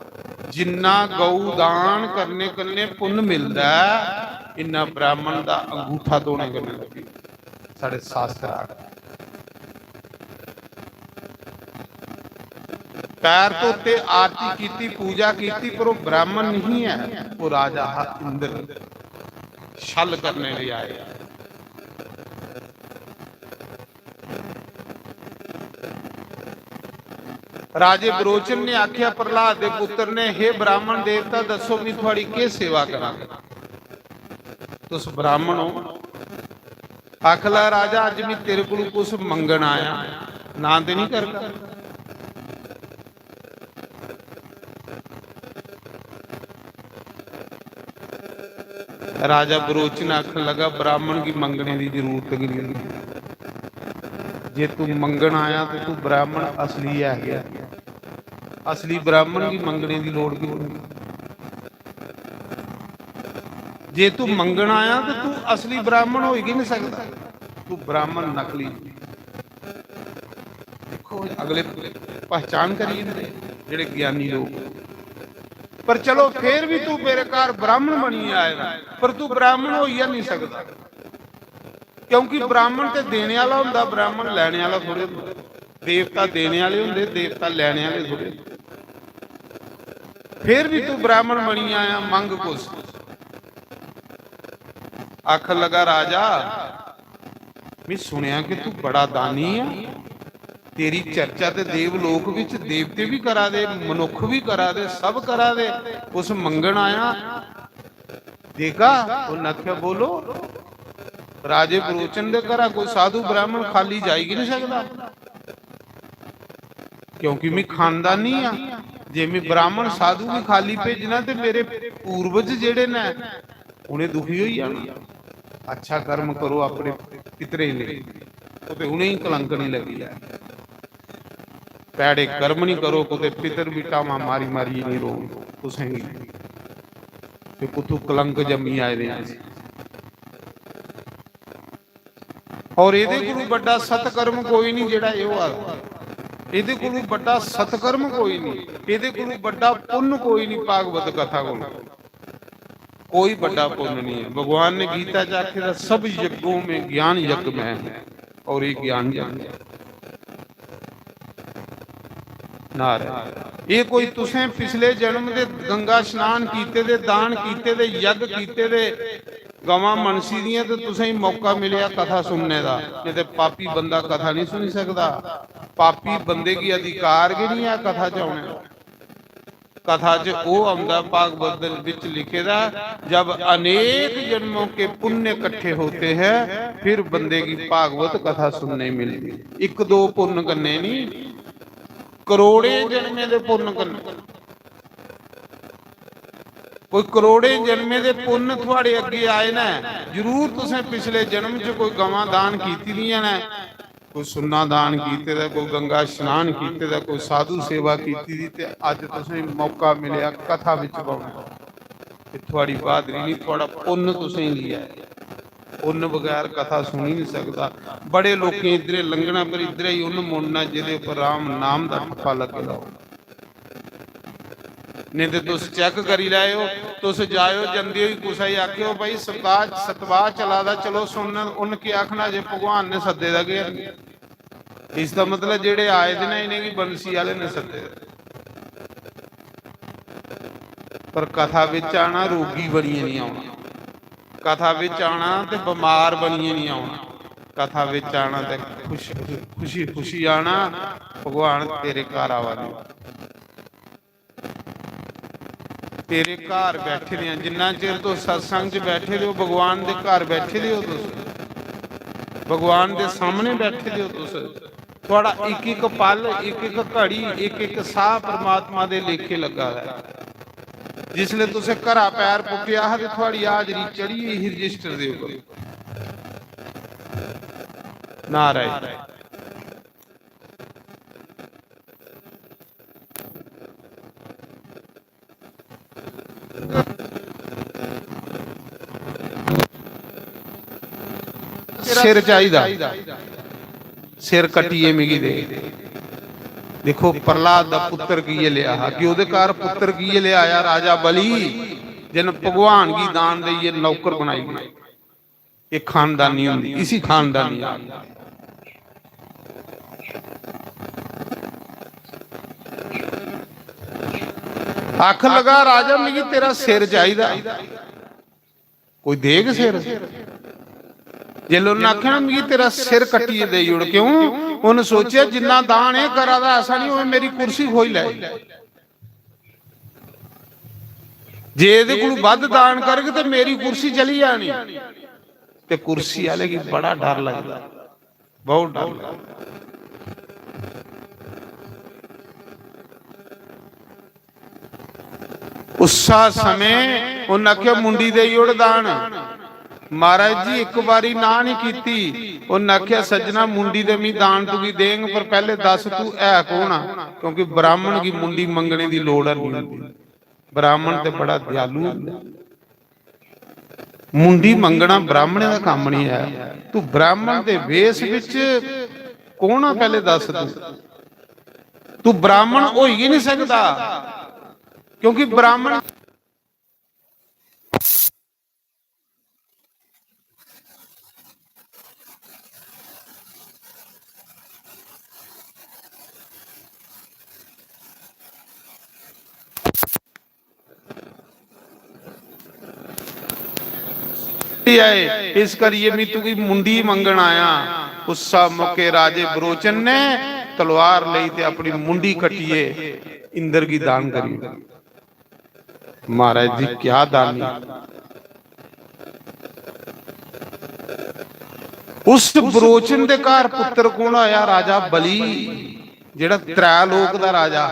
जिन्ना गौ दान करने कन्नै पुन्न मिलदा ऐ, इन्ना ब्राह्मण दा अंगूठा धोने कन्नै लब्भी। साढ़े शास्त्र आखदे। पैर धोते, आरती कीती, पूजा कीती, पर ओह ब्राह्मण नहीं है, ओह राजा हा इंद्र। छल करने लेई आए। राजे बरोचन ने आख्या, प्रहलाद दे पुत्र ने, "हे ब्राह्मण देवता, दसो मी थुआड़ी केह सेवा करां? तुस ब्राह्मण हो।" आखला, "राजा, अज्ज मी तेरे कोल कुछ मंगन आया, ना ते नहीं करगा?" राजा बरोचन आखन लगा, "ब्राह्मण गी मंगने दी जरूरत गै नहीं।" जे तू मंगन आया ते तू ब्राह्मण असली ऐ गै। असली ब्राह्मण गी मंगने दी लोड़ की होंदी? जे तू मंगन आया ते तू असली ब्राह्मण होई गै नहीं सकदा। तू ब्राह्मण नकली। देखो, अगले पहचान करी जंदे जेह्ड़े ज्ञानी लोक। पर चलो, फिर भी तू मेरे घर ब्राह्मण बनियै आए दा, पर तू ब्राह्मण होई गै नहीं सकदा। क्योंकि ब्राह्मण ते देने आह्ला होंदा, ब्राह्मण लैने आह्ला थोड़े होंदा। देवता देने आह्ले होंदे, देवता लैने आह्ले थोड़े होंदे। फिर भी तू ब्राह्मण बनी आया, मंग कुछ। आखन लगा, राजा, मैं सुनेआ कि तू बड़ा दानी आ, तेरी चर्चा ते देवलोक विच देवते भी करा दे, मनुख भी करा दे, सब करा दे। उस मंगन आया, देगा? उन्नै आखेआ, बोलो। राजे बरोचन दे घरा कोई साधु ब्राह्मण खाली जाई गै नहीं सकदा, क्योंकि मैं खानदानी आं। जे मैं ब्राह्मण साधु गी खाली भेजना ते मेरे पूर्वज जेह्ड़े न, उ'नें दुखी होई जाना। अच्छा कर्म करो अपने पितरें लेई, ते उ'नेंगी कलंक नहीं लगी जाए। भैड़े कर्म नहीं करो, कुते पितर भी टामा मारी मारी नहीं रो तुसेंगी। ते कुत्थू कलंक जम्मी आए दे हैं। और एदे कोलू बड्डा सत्कर्म कोई नहीं जेड़ा एह होआ दा। एदे कोलू बड्डा सत्कर्म कोई नहीं, एदे कोलू बड्डा पुन्न कोई नहीं। भागवत कथा कोलू कोई बड्डा पुन्न नहीं है। भगवान ने गीता च आखे दा, "सब यज्ञों में ज्ञान यज्ञ में है।" और ये ज्ञान यज्ञ है। नारायण। ये कोई तुसें पिछले जन्म दे गंगा स्नान कीते दे, दान कीते दे, यज्ञ कीते दे, गवां मनसी दियां ते तुसें मौका मिलेआ कथा सुनने दा, नहीं ते पापी बंदा कथा नहीं सुनी सकदा। पापी बंदे गी अधिकार गै नहीं है कथा च औने दा। कथा च ओह आंदा, भागवत दे विच लिखे दा, "जब अनेक जन्मों के पुण्य इकट्ठे होते हैं, फिर बंदे की भागवत कथा सुनने मिलती।" इक दो पुन्न कन्ने नहीं, करोड़ें जन्में दे पुन्न कन्ने। कोई करोड़ें जन्में दे पुन्न थुआड़े अग्गे आए न। जरूर तुसें पिछले जन्म च कोई गवां दान कीती दियां न, कोई सुन्ना दान कीते दा, कोई गंगा स्नान कीते दा, कोई साधु सेवा कीती दी, ते अज्ज तुसें मौका मिलेआ कथा विच बौह्ने दा। ते थुआड़ी बहादरी नहीं, थुआड़ा पुन्न तुसें लेई आया। पुन्न बगैर कथा सुनी नहीं सकदा। बड़े लोकें इद्धरे लंघना, पर इद्धरे ही उन्न मुड़ना जेह्दे उप्पर राम नाम दा ठप्पा लग्गे दा हो। नहीं ते तुस चेक करी लैओ, तुस जाओ, जंदे होई कुसै गी आखेओ, "भाई, सतवाह, सतवाह चला दा, चलो सुनन।" उन्न केह् आखना जे भगवान ने सद्दे दा गै है। इसदा मतलब जेह्ड़े आए दे न, इ'नेंगी बंसी आह्ले ने सद्दे दा। पर कथा बिच आना, रोगी बनियै नहीं औना। कथा बिच आना ते बमार बनियै नहीं औना। कथा बिच आना ते खुश, खुशी खुशी आना। भगवान तेरे घर आवा दे। तेरे घर बैठे दे हैं। जिन्ना चिर तुस सत्संग च बैठे दे हो, भगवान दे घर बैठे दे हो तुस, भगवान दे सामने बैठे दे हो तुस। थुआड़ा इक इक पल, इक इक घड़ी, इक इक साह परमात्मा दे लेखे लग्गा दा है। जिसले तुसें घरा पैर पुट्टेआ हा ते थुआड़ी हाजरी चढ़ी गेई ही रजिस्टर दे उप्पर। नारायण। सिर चाहिदा, सिर कट्टियै मिगी दे। देखो, प्रहलाद दा पुत्र किए लिया हा, कि ओहदे घर पुत्र किए लिया आया राजा बलि, जिन भगवान गी दान देइयै नौकर बनाई दिया। ये खानदानी होंदी, इसी खानदानी आखदे। आखन लगा, "राजा, मिगी तेरा सिर चाहिदा।" कोई देग सिर? जिसलै उन्नै आखेआ ना, "मिगी तेरा सिर कट्टियै देई ओड़।" क्यों? उन्नै सोचेआ, "जिन्ना दान एह् करा दा, ऐसा निं होऐ मेरी कुर्सी खोई लै।" जे एह्दे कोलू बद्ध दान करग ते मेरी कुर्सी चली जानी। ते कुर्सी आह्ले गी बड़ा डर लगदा, बहुत डर लगदा। उस्सा समें उन्न आखेआ, "मुंडी देई ओड़ दान।" महाराज जी, इक बारी ना नहीं कीती। उन्हें आख्या, "सज्जना, मुंडी ते मी दान तुगी देंग, पर पहले दस, तू है कौन आ?" क्योंकि ब्राह्मण की मुंडी मंगने की लोड़ नहीं होती। ब्राह्मण ते बड़ा दयालु होंदा। मुंडी मंगना ब्राह्मण का काम नहीं है। तू ब्राह्मण दे वेश विच कौन आ, पहले दस तू। तू ब्राह्मण हो ही नहीं सकता, क्योंकि ब्राह्मण आए, इस करिए मैं तुगी मुंडी मंगन आया। उस मौके राजे बरोचन ने तलवार ली ते अपनी मुंडी कट्टिए इंद्र की दान करी। महाराज जी, क्या दानी। उस बरोचन दे घर पुत्र कौन आया? राजा बलि, जेड़ा त्रै लोक दा राजा।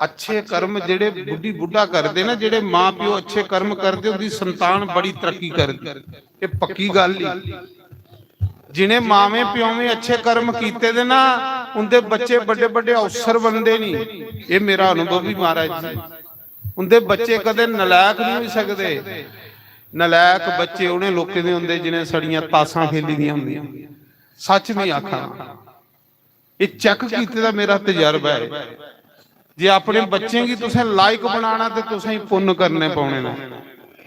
अच्छे कर्म जेड़े बुड्ढी बुड्ढा करदे ना, जेड़े मां प्यो अच्छे कर्म करदे, उंदी संतान बड़ी तरक्की करदी। ये पक्की गल्ल ही। जिन्हें मावें प्योवें अच्छे कर्म कीते दे ना, उंदे बच्चे बड़े बड़े अफसर बनदे नी। ये मेरा अनुभव भी महाराज जी। उंदे बच्चे कदे नलायक नहीं हो सकते। नलायक बच्चे उन्हें लोगों दे होंदे जिन्हें सड़ियां तासां खेली दियां होंदियां। सच नहीं आखा, ये चेक कीते दा मेरा तजर्बा है। जे अपने बच्चें गी तुसें लायक बनाना ते तुसें ही पुन्न करने पौने न।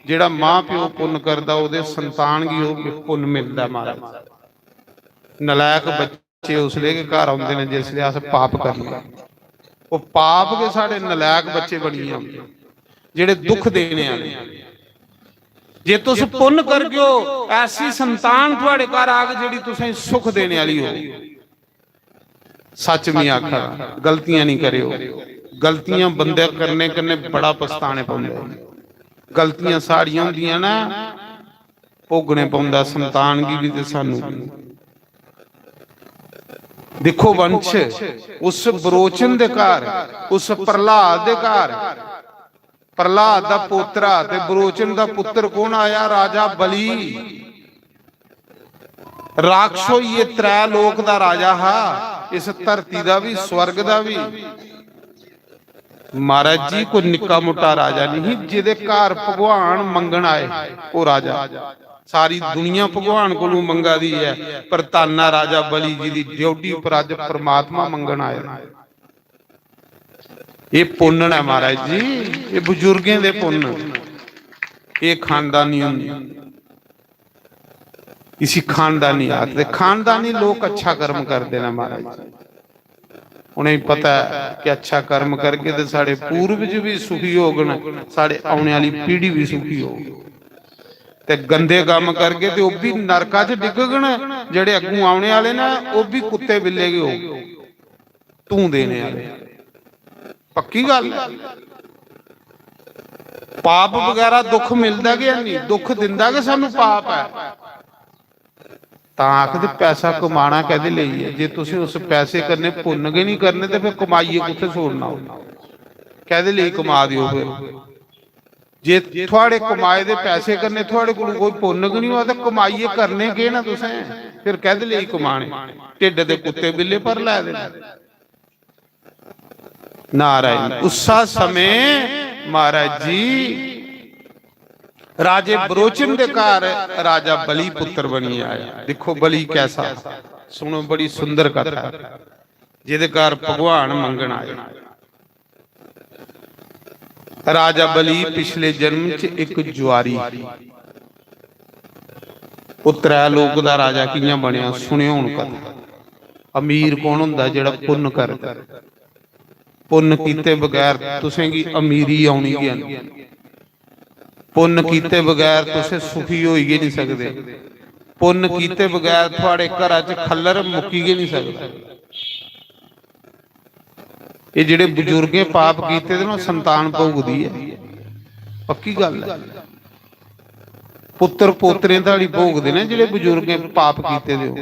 जेड़ा मां प्यो पुन्न करदा, ओदे संतान गी ओह पुन्न मिलदा महाराज। नलायक बच्चे उसले गै घर आउंदे न जिसले अस पाप करने। ओह पाप गै साढ़े नलायक बच्चे बनियै आउंदे, जेड़े दुख देने आह्ले। जे तुस पुन्न करगेओ, ऐसी संतान थुआड़े घर आग जेड़ी तुसें सुख देने आह्ली होग। सच में आखा, गलतियां नहीं करेओ। गलतियां बंदे करने कन्नै बड़ा पछताने पौंदे। गलतियां साड़ियां होंदियां ना, भोगने पौंदा संतान गी भी ते सानू भी। दिक्खो वंश, उस बरोचन दे घर, उस प्रहलाद दे घर, प्रहलाद दा पोतरा ते बरोचन दा पुत्र कौन आया? राजा बलि। राक्षस होइयै त्रै लोक दा राजा हा, इस धरती दा भी, स्वर्ग दा भी। महाराज जी, कोई निक्का मुट्टा राजा नहीं, जेदे घर भगवान मंगन आए, ओह राजा। सारी दुनिया भगवान कोलों मंगा दी है, पर धन्न ऐ राजा बलि जी दी ड्योढ़ी पर अज्ज परमात्मा मंगन आए। ये पुन्न ऐ महाराज जी, ये बुजुर्गें दे पुन्न। ये खानदानी होंदी, इसी खानदानी आखदे। खानदानी लोक अच्छा कर्म करदे न महाराज जी। उ'नेंगी पता ऐ कि अच्छा कर्म करगे ते साढ़े पूर्वज भी सुखी होगन, साढ़े औने आह्ली पीढ़ी भी सुखी होग। ते गंदे कम्म करगे ते ओह् भी नरका च डिग्गगन, जेह्ड़े अग्गूं औने आह्ले न ओह् भी कुत्ते बिल्ले गै होग, धूं देने आह्ले। पक्की गल्ल ऐ। पाप बगैरा दुख मिलदा गै नहीं, दुख दिंदा गै सानू पाप ऐ। तां आखदे पैसा कमाना कैदे लेई ऐ? जे तुसें उस पैसे कन्नै पुन्न गै नहीं करने ते फिर कमाइयै कुत्थै छोड़ना? ओह् कैदे लेई कमा दियो फिर? जे थुआड़े कमाए दे पैसे कन्नै थुआड़े कोल कोई पुन्न गै नहीं होआ ते कमाइयै करने केह् ना तुसें? फिर कैदे लेई कमाने? ढिड्ड दे कुत्ते बिल्ले भर लै दे न। नारायण। उस्सा समें महाराज जी राजे बरोचन दे घर राजा बलि पुत्र बनियै आया। दिक्खो बलि कैसा, सुनो बड़ी सुंदर कथा, जेदे घर भगवान मंगन आए। राजा बलि पिछले जन्म च इक जुआरी, ओह् त्रै लोक दा राजा कि'यां बनेआ, सुनेओ हुन कथा। अमीर कौन होंदा? जेह्ड़ा पुन्न करदा। पुन्न कीते बगैर तुसें गी अमीरी औनी गै नहीं। पुन्न कीते बगैर तुसें सुखी होई गै नहीं सकदे। पुन्न कीते बगैर थुआड़े घरा च खल्लर मुक्की गै नहीं सकदा। एह् जेह्ड़े बजुर्गें पाप कीते दे न, ओह् संतान भोगदी ऐ, पक्की गल्ल ऐ। पुत्तर पोतरे धोड़ी भोगदे न जेह्ड़े बजुर्गें पाप कीते दे हो।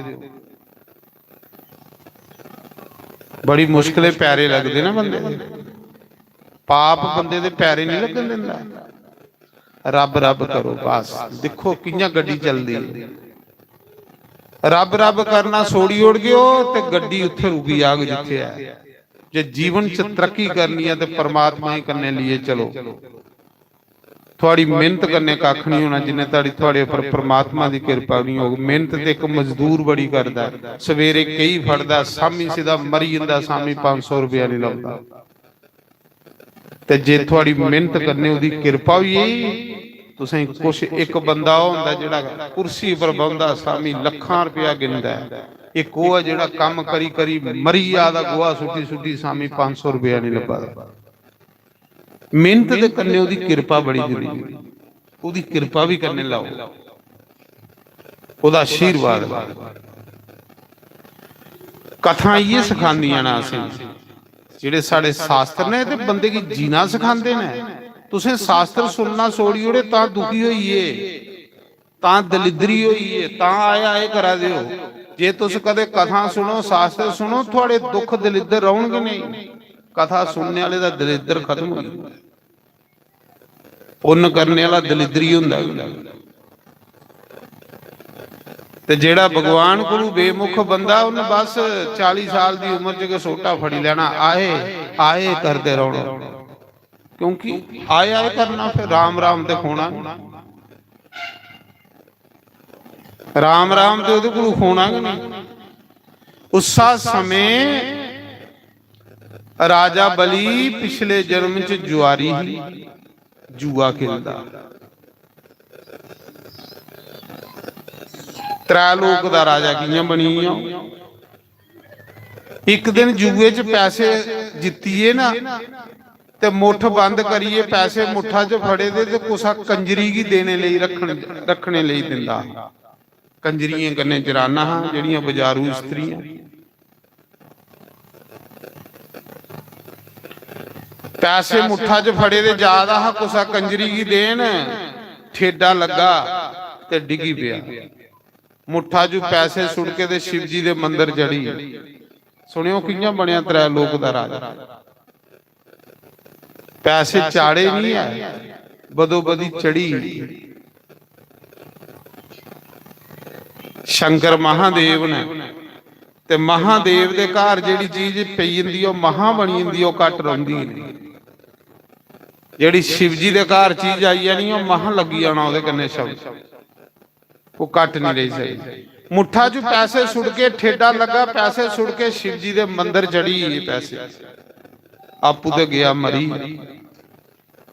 बड़ी मुश्कलें पैरे लगदे न बंदे दे। पाप बंदे दे पैरे नहीं लगन दिंदा। रब रब करो, बस दिक्खो कि'यां गड्डी चलदी ऐ। रब रब करना छोड़ी ओड़गेओ ते गड्डी उत्थे रुकी जाग जित्थे ऐ। जे जीवन च तरक्की करनी ऐ ते परमात्मा गी कन्नै लेइयै चलो। थुआड़ी मेहनत कन्नै कक्ख नहीं होना जिन्ने धड़ी थुआड़े उप्पर परमात्मा दी किरपा नहीं होग। मेहनत ते इक मजदूर बड़ी करदा ऐ, सवेरे केई फड़दा, शामी सिद्धा मरी जंदा, शामी पंज सौ रुपया नहीं लभदा। ते जे थुआड़ी मेहनत कन्नै ओहदी किरपा होई गेई, तुसें कुछ इक बंदा ओह् होंदा जेह्ड़ा कुर्सी पर बौंह्दा, शामी लक्खां रपेआ गिनदा ऐ। इक ओह् ऐ जेह्ड़ा कम्म करी करी मरी जा दा, गोहा सुट्टी सुट्टी शामी पंज सौ रपेआ नहीं लब्भा दा। मेहनत दे कन्नै ओहदी किरपा बड़ी जरूरी ऐ। ओहदी किरपा भी कन्नै लाओ, ओहदा आशीर्वाद लाओ। कथां इ'यै सखांदियां न असें, जेह्ड़े साढ़े शास्त्र ने ते बंदे गी जीना सखांदे न। तुसें शास्त्र सुनना छोड़ी ओड़े तां दुखी होई गे, तां दलिद्री होई गे, तां आए आए करा दे ओ। जे तुस कदे कथां सुनो, शास्त्र सुनो, थुआड़े दुख दलिद्र रौह्नगे नेईं। कथा सुनने आह्ले दा दलिद्र खत्म होई जंदा। पुन्न करने आह्ला दलिद्री होंदा गै। ते जेह्ड़ा भगवान कोलू बेमुख बंदा, उन्नै बस चाली साल दी उम्र च गै सोटा फड़ी लैना, आए आए करदे रौह्ना। क्योंकि आए आए करना, फिर राम राम ते खोना निं। राम राम ते ओह्दे कोलू खोना गै निं। उस्सा समें राजा बलि पिछले जन्म च जुआरी ही, जुआ खेलदा। त्रै लोक दा राजा कि'यां बनी गेआ? इक दिन जुए च पैसे जित्तियै ना, ते मुट्ठ बंद करियै पैसे मुट्ठा च फड़े दे ते कुसा कंजरी गी देने लेई रक्खन, रक्खने लेई दिंदा हा। कंजरियें कन्नै जनानां हां जेह्ड़ियां बजारू स्त्रियां। पैसे मुट्ठा च फड़े दे जा दा हा, कुसा कंजरी गी देन, ठेडा लग्गा ते डिग्गी पेआ। मुट्ठा च पैसे सुट्ट के ते शिव जी दे मंदर चढ़ी। सुनेओ कि'यां बनेआ त्रै लोक दा राजा। पैसे चाढ़े निं ऐ, बदोबदी चढ़ी। शंकर महादेव न, ते महादेव दे घर जेह्ड़ी चीज पेई जंदी, ओह् महा बनी जंदी, ओह् घट्ट रौंह्दी निं। जेह्ड़ी शिव जी दे घर चीज आई जानी, ओह् महा लग्गी जाना ओह्दे कन्नै शब्द, ओह् घट्ट निं रेही सकदी। मुट्ठा च पैसे सुट्ट के ठेडा लग्गा, पैसे सुट्ट के शिव जी दे मंदर चढ़ी गे पैसे। आपूं ते गेआ मरी,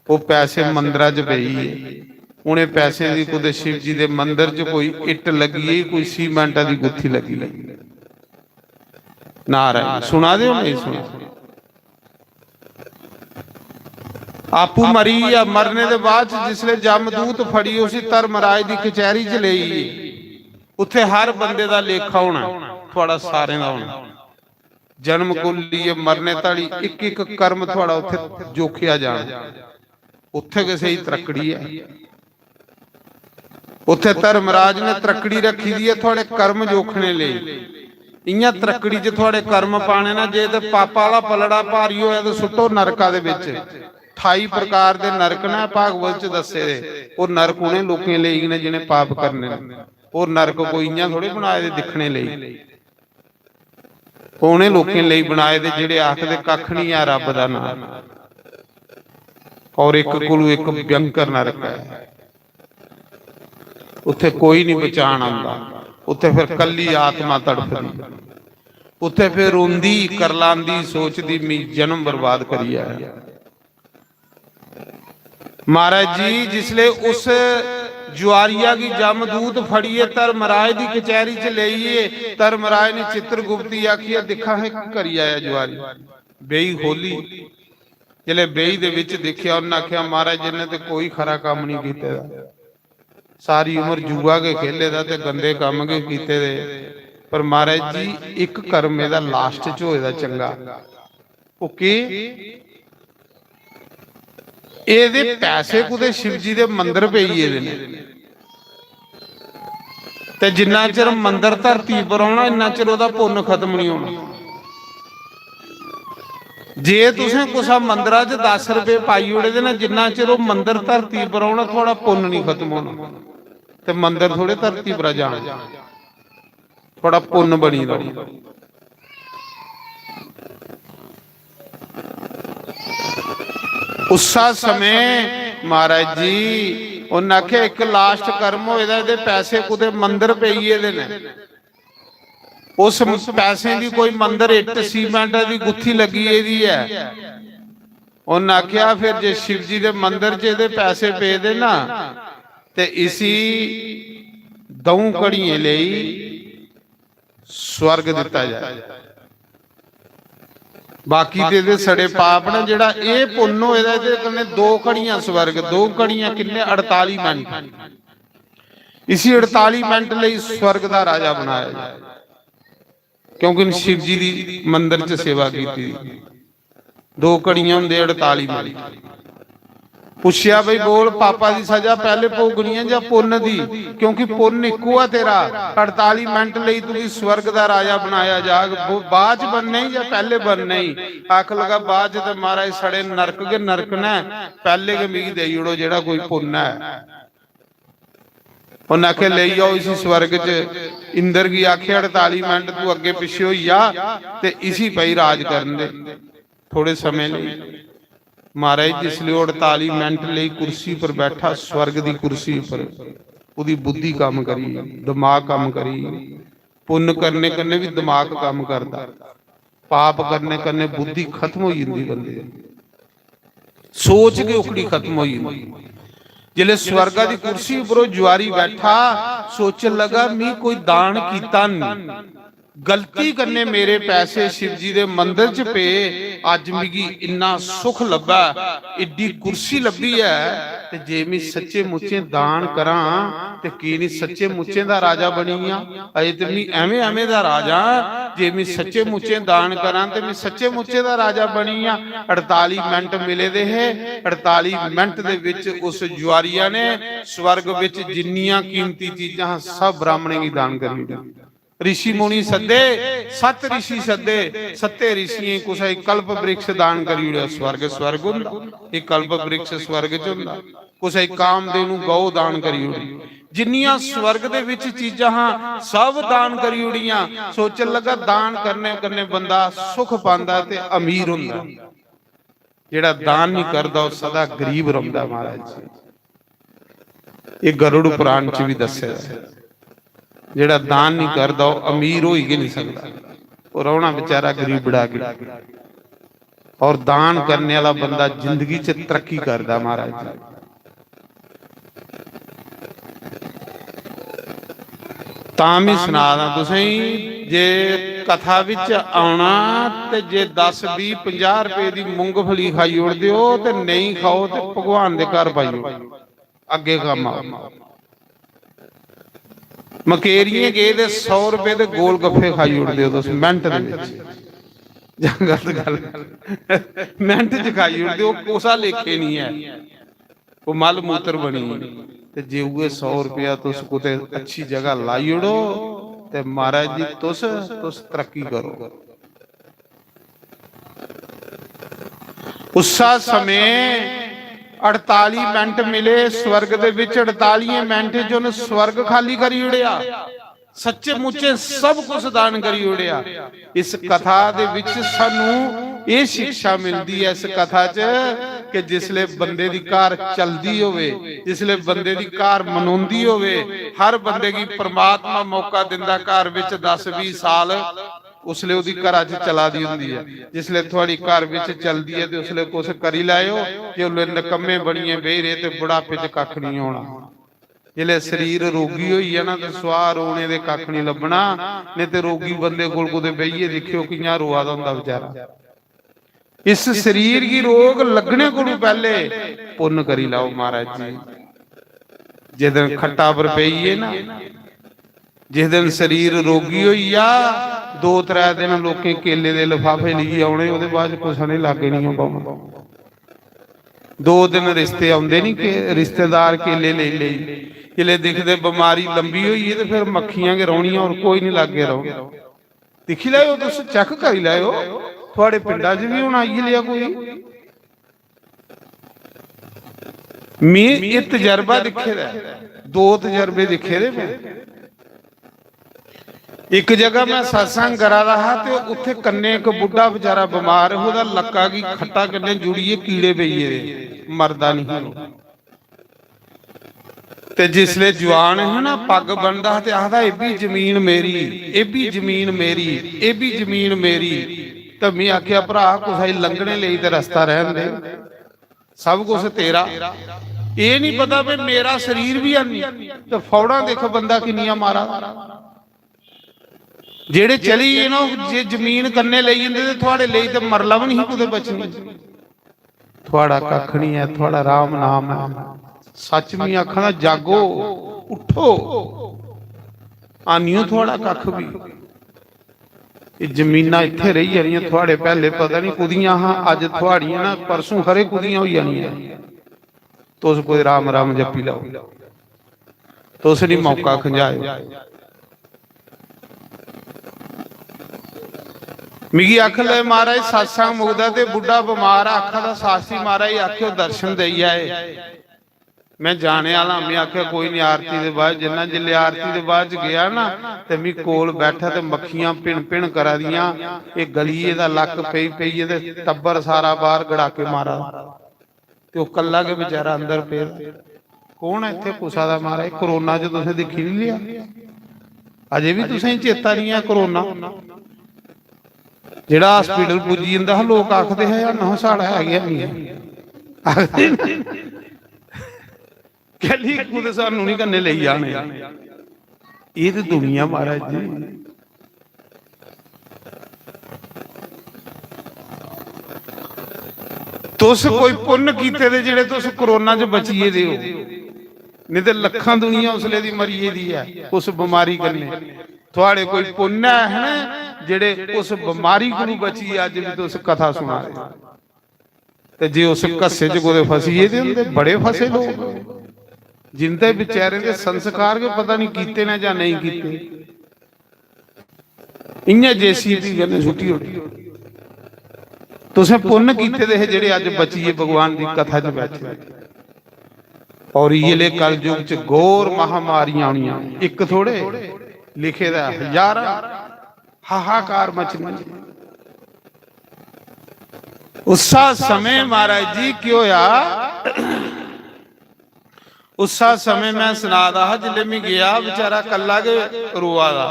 ओह् पैसे मंदरा च पेई गे। उ'नें पैसें दी कुतै शिव जी दे मंदर च कोई इट्ट लग्गी गेई, कोई सीमेंटा दी गुत्थी लग्गी गेई। नारायण, सुना दे ओ नेईं सुना दे? आपूं मरी गेआ, मरने दे बाद च जिसलै जमदूत फड़ी उसी धर्मराज दी कचैरी च लेई गे। उत्थै हर बंदे दा लेखा होना, थुआड़ा सारें दा होना। जन्म कोला लेइयै मरने धोड़ी इक इक कर्म थुआड़ा उत्थै जोखेआ जाना। उत्थै गै स्हेई त्रक्कड़ी ऐ। उत्थै धर्मराज ने त्रक्कड़ी रक्खी दी ऐ थुआड़े कर्म जोखने लेई। इ'यां त्रक्कड़ी च थुआड़े कर्म पाने ना, जे ते पापा आह्ला पलड़ा भारी होऐ ते सुट्टो नरका दे बिच। ठाई प्रकार दे नरक न भागवत च दस्से दे। ओह् नरक उ'नें लोकें लेई न जि'नें पाप करने न। ओह् नरक कोई इ'यां थोड़े बनाए दे दिक्खने लेई। उ'नें लोकें लेई बनाए दे जेह्ड़े आखदे कक्ख निं ऐ रब्ब दा नांऽ। और इक कोलू इक भयंकर नरक ऐ। उत्थै कोई निं बचान आंदा। उत्थै फिर कल्ली आत्मा तड़फदी। उत्थै फिर रोंदी, करलांदी, सोचदी, "मी जन्म बर्बाद करी आया।" महाराज जी, जिसले उस जुआरिया गी जमदूत फड़ियै धर्मराज दी कचैरी च लेइयै, धर्मराज ने चित्रगुप्त गी आखियै, "दिक्खा हां, केह् करी आया जुआरी।" बेई खोली, जिसले बेई दे बिच दिक्खेआ, उन्नै आखेआ, "महाराज, इन्नै ते कोई खरा कम्म निं कीते दा, सारी उम्र जुआ गै खेले दा ते गंदे कम्म गै कीते दे, पर महाराज जी, इक कर्म एह्दा लास्ट च होए दा चंगा।" ओह् केह्? एह्दे पैसे कुतै शिवजी दे मंदर पेई गेदे न, ते जिन्ना चिर मंदर धरती पर औना, इन्ना चिर ओह्दा पुन्न खत्म निं होना। जे तुसें कुसै मंदरा च दस रपेऽ पाई ओड़े दे ना, जिन्ना चिर ओह् मंदर धरती पर औना, थुआढ़ा पुन्न निं खत्म होना। ते मंदर थोड़े धरती पर जाना, थुआढ़ा पुन्न बनी रौह्ना। उस्सा समें महाराज जी, उन्न आखेआ, "इक लास्ट कर्म होए दा, एह्दे पैसे कुतै मंदर पेई गेदे न।" उस पैसें दी कोई मंदर इट्ट सीमेंट दी गुत्थी लग्गी गेदी ऐ। उन्न आखेआ, "फिर जे शिव जी दे मंदर च एह्दे पैसे पेदे ना, ते इसी द'ऊं घड़ियें लेई स्वर्ग दित्ता जाए। बाकी ते एह्दे सड़े पाप न, जेह्ड़ा एह् पुन्न होए दा, एह्दे कन्नै दो घड़ियां स्वर्ग, दो घड़ियां किन्ने? अड़ताली मिंट। इसी अड़ताली मिंट लेई स्वर्ग दा राजा बनाया जाए, क्योंकि इन्न शिव जी दी मंदर च सेवा कीती दी। दो घड़ियां होंदे अड़ताली मिंट।" पुच्छेआ, "बई बोल, पापा दी सजा पैह्ले भोगनी ऐ जां पुन्न दी? क्योंकि पुन्न इक्को ऐ तेरा। अड़ताली मिंट लेई तुगी स्वर्ग दा राजा बनाया जाग। बो-, बाद च बनने ई जां पैह्ले बनने ई?" आख लगा, "बाद च ते महाराज साढ़े नरक गै नरक न, पैह्ले गै मिगी देई ओड़ो जेह्ड़ा कोई पुन्न ऐ।" उन्न आखेआ, "लेई जाओ इसी स्वर्ग च।" इंद्र गी आखेआ, "अड़ताली मिंट तू अग्गे पिच्छे होई जा ते इसी पई राज करन दे।" थोड़े समें लेई महाराज जिसलै ओह् अड़ताली मिंट लेई कुर्सी पर बैठा, स्वर्ग दी कुर्सी पर, ओह्दी बुद्धि कम्म करी, दमाग कम्म करी, पुन्न करने कन्नै बी दमाग कम्म करदा, पाप करने कन्नै बुद्धि खत्म होई जंदी बंदे दी, सोच गै ओकड़ी खत्म होई जंदी। जिसलै स्वर्गा दी कुर्सी उप्पर ओह् जुआरी बैठा, सोचन लगा, "मी कोई दान कीता निं, गलती कन्नै मेरे पैसे शिव जी दे मंदर च पे, अज्ज मिगी इन्ना सुख लब्भा, इड्डी कुर्सी लब्भी ऐ, ते जे मी सच्चे मुच्चे दान करां ते की निं सच्चे मुच्चे दा राजा बनी गेआ? अजे ते मी एवें एवें दा राजा आं, जे मी सच्चे मुच्चे दान करां ते मी सच्चे मुच्चे दा राजा बनी गेआ।" अड़ताली मिंट मिले दे हे, अड़ताली मिंट दे विच उस जुआरिया ने स्वर्ग विच जिन्नियां कीमती चीजां हां, सब ब्राह्मणें गी दान करी दित्तियां। ऋषि मुनि सद्दे, सत्त ऋषि सद्दे, सत्ते ऋषियें कुसै गी कल्प वृक्ष दान करी ओड़ेआ, स्वर्ग स्वर्ग होंदा, एह् कल्प वृक्ष स्वर्ग च होंदा, कुसै गी कामधेनु गौ दान करी ओड़ी, जिन्नियां स्वर्ग दे विच चीजां हां, सब दान करी ओड़ियां। सोचन लगा, दान करने कन्नै बंदा सुख पांदा ते अमीर होंदा। जेह्ड़ा दान नहीं करदा, ओह् सदा गरीब रौंह्दा, महाराज जी। एह् गरुड़ पुराण च भी दस्से दा। जेह्ड़ा दान नहीं करदा, ओह् अमीर होई गै नहीं सकदा, ओह् रौह्ना बेचारा गरीबड़ा गै। और दान करने वाला बंदा जिंदगी च तरक्की करदा, महाराज जी। तां बी सना दा तुसेंगी, जे कथा बिच औना ते जे दस, बीह्, पंजाह् रपेऽ दी मुंगफली खाई ओड़दे ओ ते नेईं खाओ ते भगवान दे घर पाई ओड़ो, अग्गें कम्म आओ। मकेरियें गे ते सौ रपेऽ दे गोल गफ्फे खाई ओड़दे ओ तुस मिंट दे बिच। जां गलत गल्ल, मिंट च खाई ओड़दे ओ, कुसा लेखे निं ऐ। ओह् मल मूत्र बनी। ते जे उ'ऐ सौ रपेआ तुस कुतै अच्छी जगह लाई ओड़ो, ते महाराज जी, तुस, तुस तरक्की करो। उस्सा समें अड़ताली मिंट मिले स्वर्ग दे विच, अड़तालियें मिंट च उ'न्न स्वर्ग खाली करी ओड़ेआ। सच्चे मुच्चे सब कुछ दान करी ओड़ेआ। इस कथा दे विच सानू एह् शिक्षा मिलदी ऐ इस कथा च कि जिसले बंदे दी कार चलदी होवे, जिसले बंदे दी कार मनोंदी होवे, हर बंदे गी परमात्मा मौका दिंदा घर विच दस बीह् साल, उसले ओह्दी घरा च चला दी होंदी ऐ। जिसले थुआड़ी घर विच चलदी ऐ ते उसले कुछ करी लैओ, जे उसले नकम्मे बनियै बेही रेह् ते बुढ़ापे च कक्ख निं होना। जिसलै शरीर रोगी होई जाना ते सुआह् रोने दे कक्ख निं लब्भना, नेईं ते रोगी बंदे कोल कुतै बेहियै दिक्खेओ कि'यां रोआ दा होंदा बेचारा। इस शरीर गी रोग लग्गने कोलू पैह्ले पुन्न करी लैओ महाराज जी। जिस दिन खट्टा पर पेई गे ना, जिस दिन शरीर रोगी होई जा, दो त्रै दिन लोकें केले दे लफाफे लेइयै औने, ओह्दे बाद च कुसै ने लाग्गे निं औंदा। दो दिन रिश्ते औंदे निं कि रिश्तेदार केले लेई लेई, जिसलै दिखदे बमारी लंबी होई गेई ते फिर मक्खियां गै रौह्नियां, होर कोई निं लाग्गे रौह्न। दिक्खी लैओ तुस, चैक करी लैओ, थुआड़े पिंडा च बी होना इ'यै लेआ कोई। में एह् तजर्बा दिक्खे दा ऐ, दो तजर्बे दिक्खे दे में। इक जगह में सत्संग करा दा हा ते उत्थे कन्ने इक बुड्ढा बेचारा बमार हा, ओह्दा लक्का गी खट्टा कन्ने जुड़ियै कीड़े पेई गेदे, मरदा नहीं हा। ते जिसले जुआन हा ना, पग बनदा हा ते आखदा, "एह् बी जमीन मेरी, एह् बी जमीन मेरी, एह् बी जमीन मेरी।" ते में आखेआ, "भ्रा, कुसै गी लंघने लेई ते रस्ता रैह्न दे, सब कुछ तेरा।" एह् नहीं पता भी मेरा शरीर बी हैनी, ते फौड़ां दिक्ख बंदा किन्नियां मारा दा। जेह्ड़े चली गे ना, ओह् जे जमीन कन्नै लेई जंदे ते थुआड़े लेई ते मरला बी नहीं कुतै बचनी। थुआड़ा कक्ख नहीं ऐ, थुआड़ा राम नाम ऐ। सच में आखना, जागो, उठो, आनियो थुआड़ा कक्ख भी। एह् जमीनां इत्थै रेही जानियां, थुआड़े पैह्ले पता नहीं कुदियां हां, अज्ज थुआड़ियां ना, परसों खरे कुदियां होई जानियां। तुस कोई राम राम जप्पी लैओ, तुस नहीं मौका खंजाएओ। मिगी आखन लगे, "महाराज, सत्संग मुकदा ते बुड्ढा बमार आ, आखा दा, शास्त्री महाराज आखेओ दर्शन देई आए।" मैं जाने आह्ला, मैं आखेआ, "कोई नहीं, आरती दे बाद जन्ना।" जिसलै आरती दे बाद च गेआ ना, ते मी कोल बैठा ते मक्खियां भिन भिन करा दियां, एह् गलिये दा लक्क पेई पेइयै ते टब्बर सारा बाहर गड़ाके मारा दा। ते ओह् कल्ला गै बेचारा अंदर पेदा। कौन ऐ इत्थै कुसा दा, महाराज? कोरोना च तुसें दिक्खी नहीं लिया? अजे बी तुसें चेता नहीं ऐ कोरोना? जेह्ड़ा हॉस्पिटल पुज्जी जंदा हा, लोक आखदे हे, "यार, ना, साढ़ा है गै नहीं ऐ।" आखदे न। कैली कुतै सानू नहीं कन्नै लेई जाने। एह् ते दुनिया, महाराज जी। तुस कोई पुन्न कीते दे जेह्ड़े तुस कोरोना च बची गेदे ओ, नहीं ते लक्खां दुनिया उसले दी मरी गेदी ऐ उस बमारी कन्नै। थुआड़े कोई पुन्न है ना जेह्ड़े उस बमारी कोलू बची, अज्ज भी तुस कथा सुना दे। ते जे उस घस्से च कुतै फसी गेदे होंदे, बड़े फसे लोक, जिंदे बेचारें दे संस्कार गै पता नहीं कीते न जां नेईं कीते। इ'यां जेसीबी कन्नै सुट्टी ओड़ी। तुसें पुन्न कीते दे हे जेह्ड़े अज्ज बचियै भगवान दी कथा च बैठे। और इ'यै ले कलयुग च घोर महामारियां आनियां, इक थोड़े लिखे दा, हजारां, हाहाकार मचना। उस्सा समय महाराज जी केह् होया, उस्सा समय मैं सना दा हा, जिसलै मैं गेआ, बेचारा कल्ला गै रोआ दा,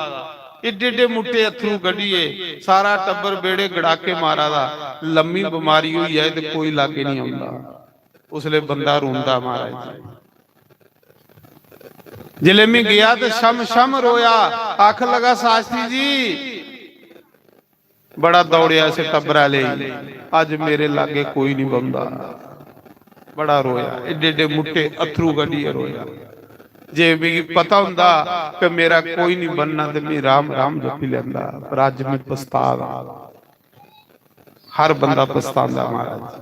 एड्डे एड्डे मुट्टे अत्थरू कड्ढियै, सारा टब्बर बेड़े गड़ाके मारा दा, लम्मी बमारी होई जाए ते कोई लागे नहीं औंदा। उसलै बंदा रोंदा महाराज जी। जिसलै मैं गेआ ते छम छम रोया, आखन लगा, "शास्त्री जी, बड़ा दौड़ेआ इस टब्बरा लेई, अज्ज मेरे लागे कोई नहीं बंदा।" बड़ा रोया, एड्डे एड्डे मुट्टे अत्थरू कड्ढियै रोया। जे मिगी पता होंदा कि मेरा कोई नहीं बनना ते मैं राम राम जपी लैंदा, पर अज्ज मैं पछतावा। हर बंदा पछतांदा महाराज।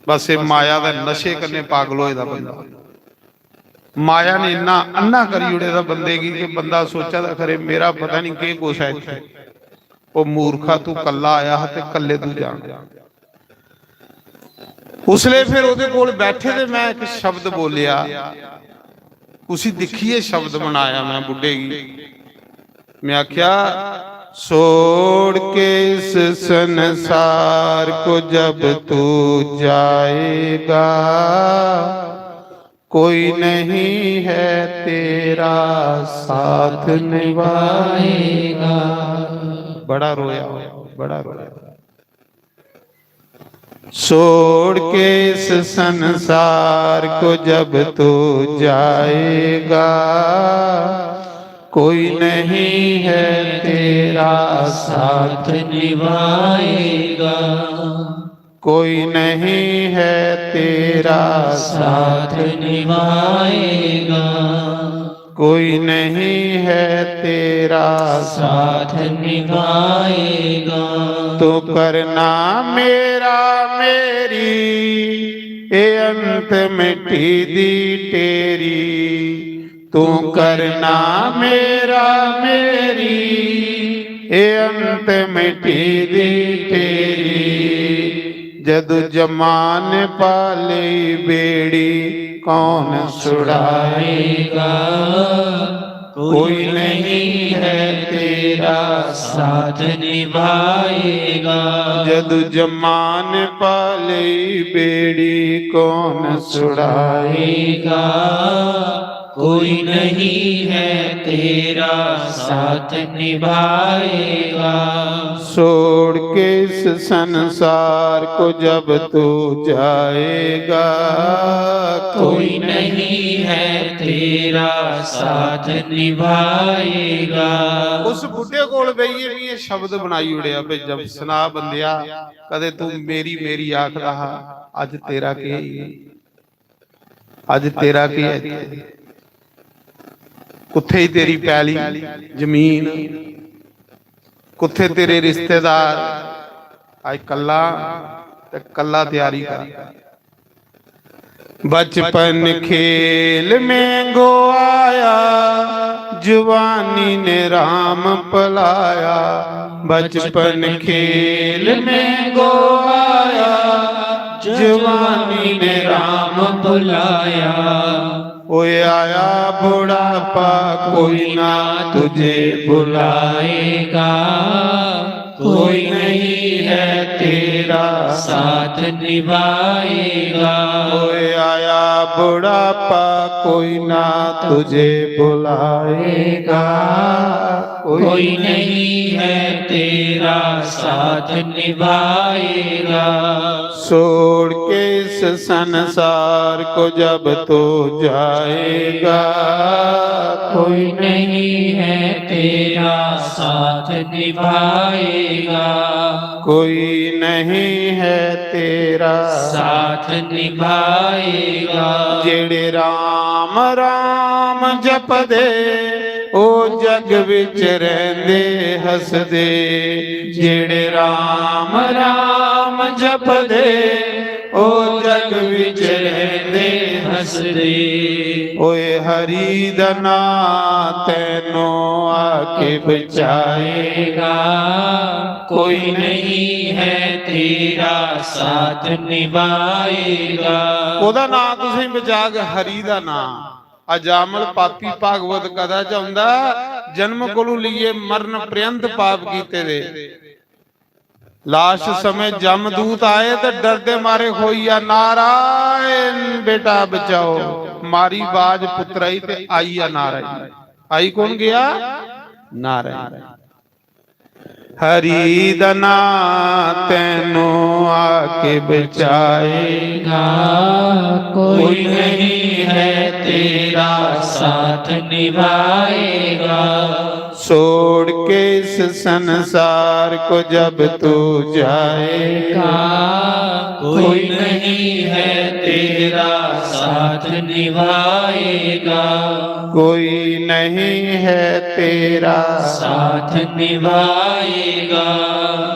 बस ये माया दे नशे कन्नै पागल होए दा बंदा। माया ने इन्ना अन्ना करी ओड़े दा बंदे गी कि बंदा सोचा दा, "खरे, मेरा पता नहीं केह् कुछ है इत्थै।" "ओ मूर्खा, तू कल्ला आया हा ते कल्ले तू जाना।" उसले फिर ओदे कोल बैठे ते मैं इक शब्द बोलेआ, उसी दिक्खियै शब्द बनाया मैं बुड्ढे गी। मैं आख्या, "छोड़ के इस संसार को जब तू जाएगा, कोई नहीं है तेरा साथ निभाएगा।" बड़ा रोया, बड़ा रोया। "छोड़ के इस संसार को जब तू जाएगा, कोई नहीं है तेरा साथ निभाएगा, कोई नहीं है तेरा साथ निभाएगा, कोई नहीं है तेरा साथ निभाएगा। तू करना मेरा मेरी, ए अंत मिट्टी दी ढेरी। तू करना मेरा मेरी, ए अंत मिट्टी दी ढेरी।" जदु जमान पाले बेड़ी कौन छुड़ाएगा? कोई नहीं है तेरा साथ निभाएगा। जदु जमान पाले बेड़ी कौन छुड़ाएगा? कोई नहीं है तेरा साथ निभाएगा। छोड़ के इस संसार को जब तू जाएगा, कोई नहीं है तेरा साथ निभाएगा। उस बुड्ढे कोल बेहियै भी ये शब्द बनाई ओड़ेआ, "बे जब सना बंदेआ, कदे तू मेरी, मेरी आखदा हा, अज तेरा केह् है? अज तेरा केह् है? कुत्थे ही तेरी पैली, जमीन, कुत्थे तेरे रिश्तेदार?" अज कल्ला ते कल्ला तैयारी कर। बचपन खेल में गोआया, जवानी ने राम भुलाया। बचपन खेल में गोआया, जवानी ने राम भुलाया। ओए आया बुढ़ापा, कोई ना तुझे भुलाएगा। कोई नहीं है तेरा साथ निभाएगा। ओए आया बुढ़ापा, कोई ना तुझे भुलाएगा। कोई नहीं है तेरा साथ निभाएगा। छोड़ के इस संसार को जब तू जाएगा, कोई नहीं है तेरा साथ निभाएगा। कोई नहीं है तेरा साथ निभाएगा। जेड़े राम राम जपदे, ओ जग विच रहंदे हसदे। जेड़े राम राम जपदे, ओ जग विच रहंदे हसदे। ओए हरि दा नां तैनू आके बचाएगा। कोई नहीं है तेरा साथ निभाएगा। ओदा नां तुसें बचाग, हरि दा नां। अजामल पापी भागवत कथा च औंदा, जन्म कोलू लेइयै मरण पर्यंत पाप कीते दे। लाश समय जमदूत आए ते डरदे मारे होई आ, "नारायण बेटा बचाओ।" मारी बाज पुत्रा ई ते आई आ नारायण। आई कौन गया? नारायण। हरि दा नां तैनू आके बचाएगा। कोई नहीं है तेरा साथ निभाएगा। छोड़ के इस संसार को जब तू जाएगा, कोई नहीं है तेरा साथ निभाएगा। कोई नहीं है तेरा साथ निभाएगा।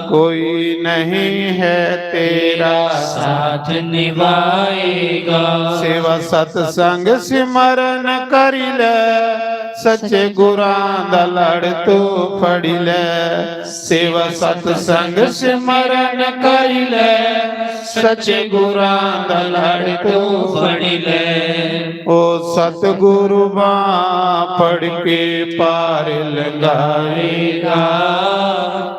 कोई नहीं है तेरा साथ निभाएगा। सेवा सत्संग सिमरन करी ले, सच्चे गुरां दा लड़ तू फड़ी ले। सेवा सत्संग सिमरन करी ले, सच्चे गुरां दा लड़ तू फड़ी ले। ओ सतगुरु बां फड़ के पार लंघाएगा।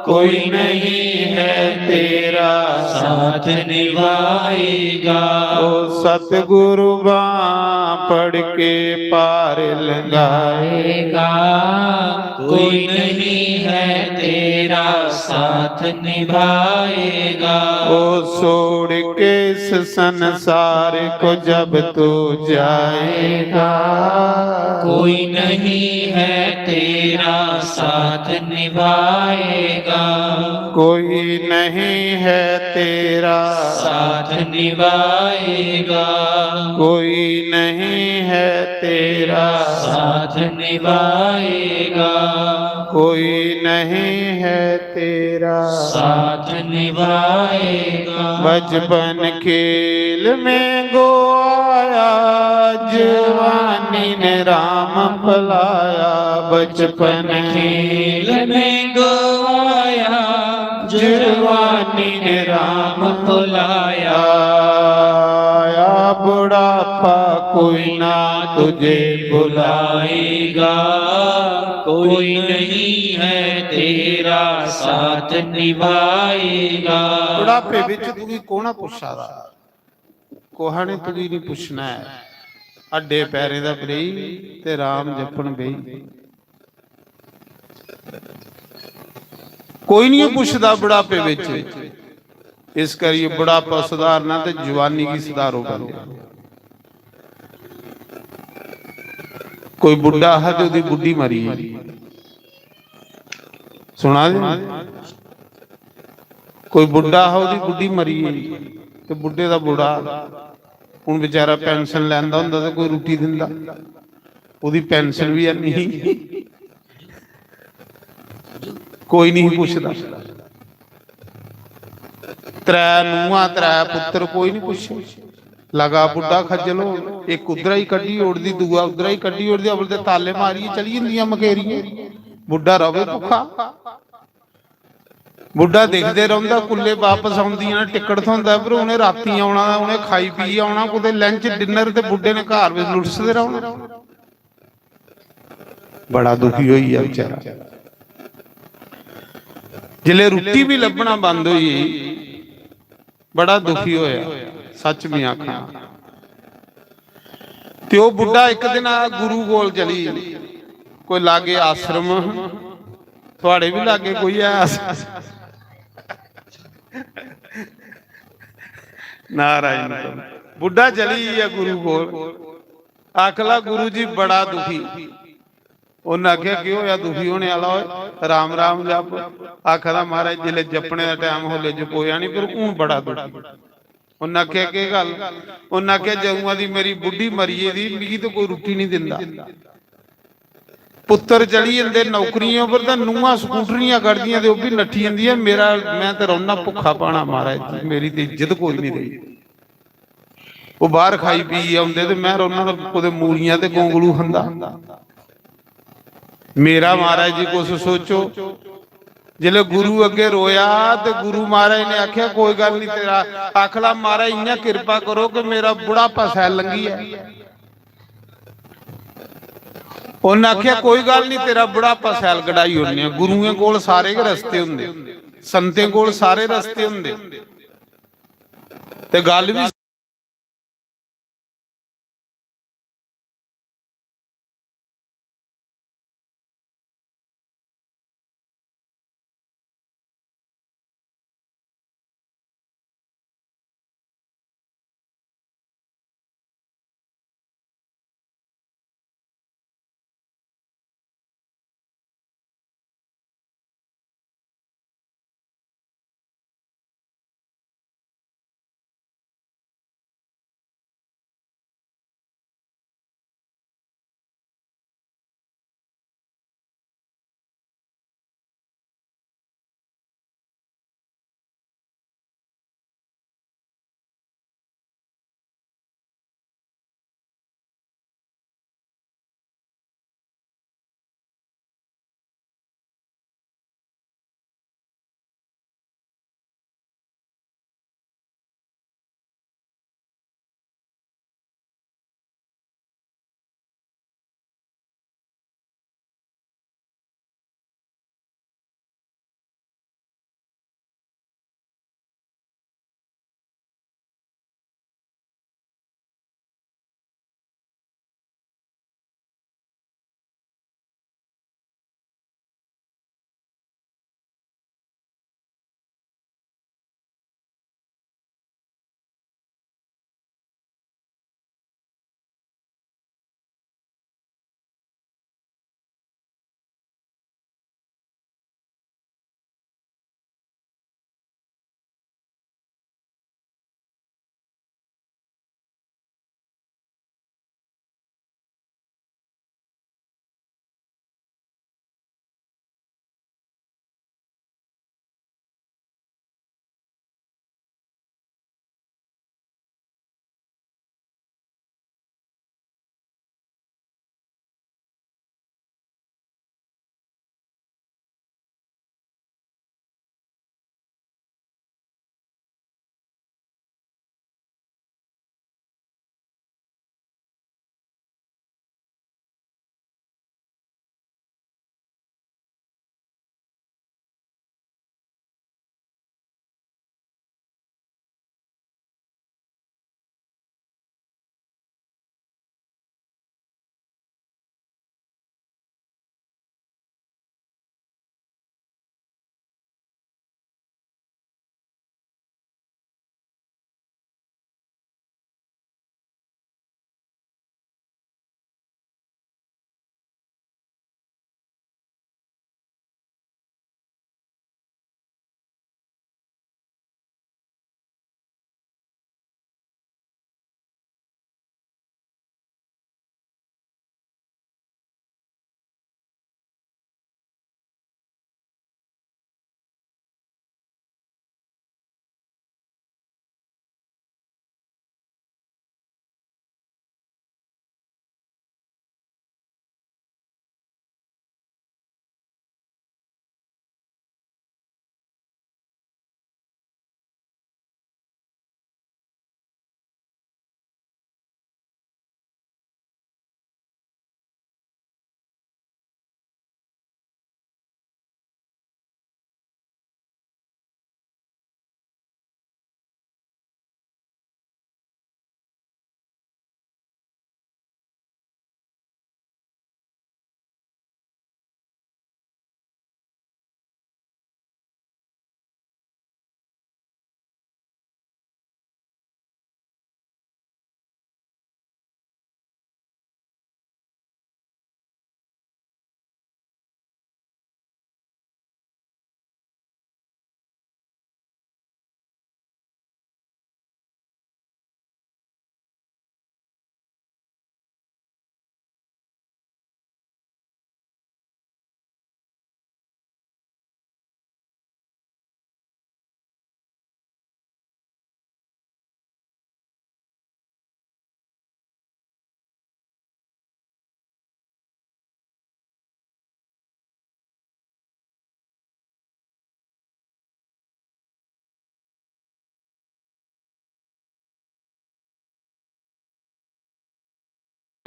कोई नहीं है तेरा साथ निभाएगा। ओ सतगुरु बां फड़ के पार लंघाएगा। कोई नहीं है तेरा साथ निभाएगा। ओ छोड़ के इस संसार को जब तू जाएगा, कोई नहीं है तेरा साथ निभाएगा। कोई नहीं है तेरा साथ निभाएगा। कोई नहीं है तेरा साथ निभाएगा। कोई नहीं है तेरा साथ निभाएगा। बचपन खेल में गोआया, जवानी ने राम भुलाया। बचपन खेल में गोआया, जवानी ने राम भुलाया, या बुढ़ापा कोई ना तुझे बुलाएगा, कोई नहीं है तेरा साथ निभाएगा। बुढ़ापे विच तुगी कौन पुछा दा? कोहा ने तुगी नहीं पुछना है। अड्डे पैरें दा बरेई ते राम जपन बेई। कोई नहीं पुछदा बुढ़ापे विच। इस करियै बुढ़ापा सुधारना ते जवानी गी सुधारो पैह्लें। कोई बुड्ढा हा ते ओह्दी बुड्ढी मरी गेई। सुना दे? कोई बुड्ढा हा, ओह्दी बुड्ढी मरी गेई ते बुड्ढे दा बुढ़ा। हून बेचारा पेंशन लैंदा होंदा ते कोई रुट्टी दिंदा, ओह्दी पेंशन बी है नहीं। कोई नहीं पुछदा। त्रै नूंहां, त्रै पुत्तर, कोई नहीं पुछे। लगा बुड्ढा खज्जल हो, इक उद्धरा ही कड्ढी ओड़दी, दूआ उद्धरा ही कड्ढी ओड़दी, अवल ते ताले मारियै चली जंदियां मकेरियां। बुड्ढा रवे भुक्खा। बुड्ढा दिखदे रौंह्दा, कुल्ले बापस औंदियां न, टिकट थ्होंदा, पर उ'नें रातीं औना, उ'नें खाई पियै औना, कुतै लंच डिनर ते बुड्ढे ने घर बी लुटसदे रौह्ना। बड़ा दुखी होई गेआ बेचारा। जिसलै रुट्टी बी लब्भना बंद होई गेई, बड़ा दुखी होया, सच में आखां। ते ओह् बुड्ढा इक दिन आ गुरु कोल चली, कोई लागे आश्रम, थुआड़े बी लागे कोई है आश्रम? नारायण। बुड्ढा चली गेआ गुरु कोल, आखला, "गुरु जी, बड़ा दुखी।" उन्नै आखेआ, "केह् होआ दुखी होने आह्ला होए? राम राम जप।" आखा दा, "महाराज, जिसलै जपने दा टैम हा, उसलै जपोया निं, पर हून बड़ा दुखी।" उन्नै आखेआ, "केह् गल्ल?" उन्नै आखेआ, "जदुआं दी मेरी बुड्ढी मरी गेदी, मिगी ते कोई रुट्टी निं दिंदा।" पुत्तर चली जंदे नौकरियें उप्पर, ते नूंहां स्कूटरियां कड्ढदियां ते ओह् बी नट्ठी जंदियां। मेरा, में ते रौह्ना भुक्खा भाना, महाराज जी, मेरी ते इज्जत कोई निं रेही। ओह् बाहर खाई पी औंदे ते में रौह्ना कुतै मूलियां ते गोंगलू खंदा। मेरा, महाराज जी, कुछ सोचो, जिसलै गुरु अग्गें रोया ते गुरु महाराज ने आखेआ, "कोई गल्ल नहीं, तेरा," आखला, "महाराज, इ'यां किरपा करो कि मेरा बुढ़ापा सैल लंघी जाए।" उन्नै आखेआ, "कोई गल्ल नहीं, तेरा बुढ़ापा सैल कढाई ओड़ने आं।" गुरुएं कोल सारे गै रस्ते होंदे, संतें कोल सारे रस्ते होंदे। ते गल्ल बी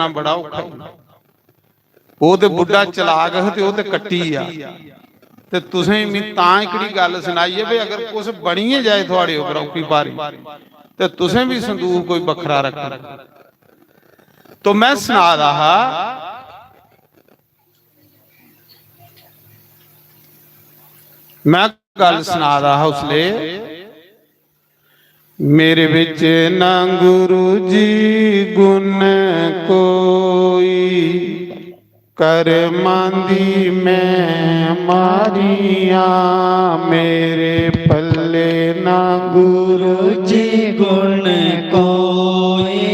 कट्टना बड़ा औखा ऐ। ओह् ते बुड्ढा चलाक हा ते ओह् ते कट्टी गेआ। ते तुसें मी तां एकड़ी गल्ल सनाई ऐ, भई अगर कुछ बनी गै जाए थुआड़े उप्पर औखी भारी, ते तुसें बी संदूक कोई बक्खरा रक्खना। तो मैं सना दा हा, मैं गल्ल सना दा हा उसले, मेरे बिच ना गुरु जी गुण कोई, कर्मां दी मैं मारियां, मेरे पल्ले ना गुरु जी गुण कोई,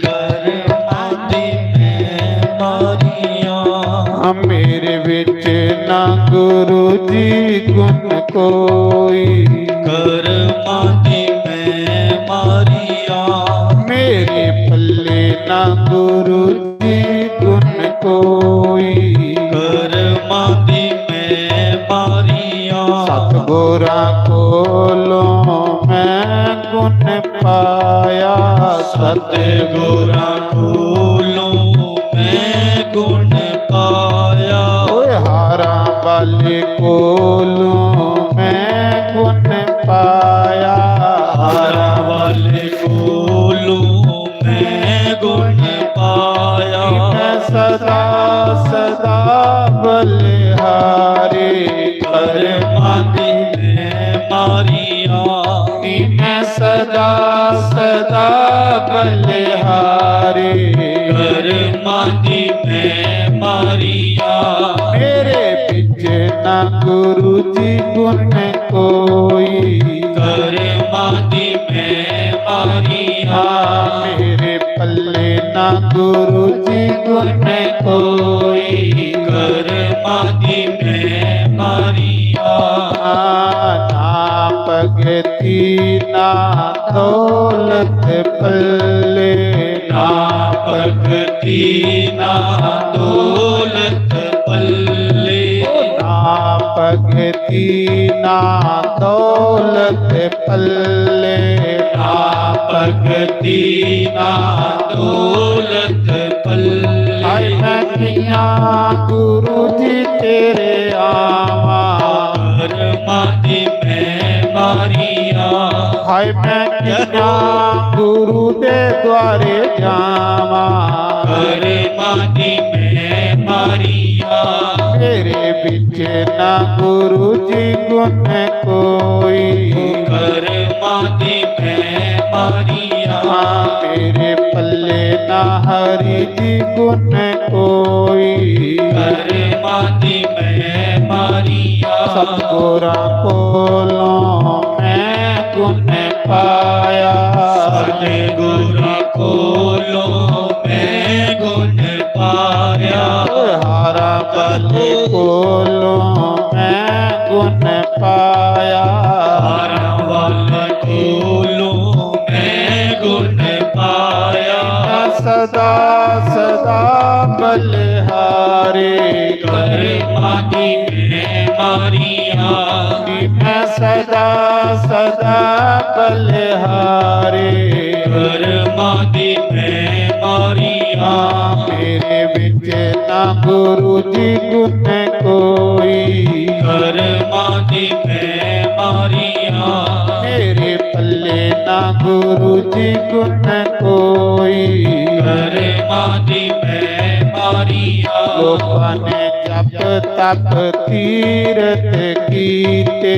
कर्मां दी मैं मारियां। मेरे बिच ना गुरु जी गुण कोई, कर्मां दी मैं मारियां। मेरे पल्ले ना गुरु जी गुण कोई, कर्मां दी मैं मारियां। सतगुरां कोलों मैं गुण पाया, सतगुरां कोलों मैं गुण पाया। ओए हारां वाले कोलों मैं गुण पाया, हारां वाले कोलों मैं गुण पाया। मैं सदा सदा बलिहारी, कर्मां दी मैं मारियां। मैं सदा सदा बलिहारी, कर्मां दी मैं मारियां। मेरे बिच ना गुरु जी गुण कोई, कर्मां दी मैं मारियां। मेरे पल्ले ना गुरु जी गुण कोई, कर्मां दी मैं मारियां। ना भगती ना दौलत पल्ले, ना भगती ना दौलत पल्ले, ना भगती ना दौलत पल्ले, ना भगती ना दौलत पल्ले। हाय मैं कियां गुरु जी तेरे आवां, कर्मां दी मैं मारियां। हाय मैं कियां गुरु दे द्वारे जावां, कर्मां दी मैं मारियां। मेरे बिच ना गुरु जी गुण कोई, कर्मां दी मैं मारियां। मेरे पल्ले ना हरि जी गुण कोई, कर्मां दी मैं मारियां। सतगुरां कोलों मैं गुण पाया, सतगुरां कोलों मैं गुण पाया। हारां वाले कोलों मैं गुण पाया, हारां वाले कोलों मैं गुण पाया। सदा सदा बलिहारी, कर्मां दी मैं मारियां। मैं सदा सदा बलिहारी, कर्मां दी मैं मारियां। मेरे बिच ना गुरु जी गुण कोई, कर्मां दी मैं मारियां। मेरे पल्ले ना गुरु जी गुण कोई, कर्मां दी मैं मारियां। लोकां ने जप तप तीरथ कीते,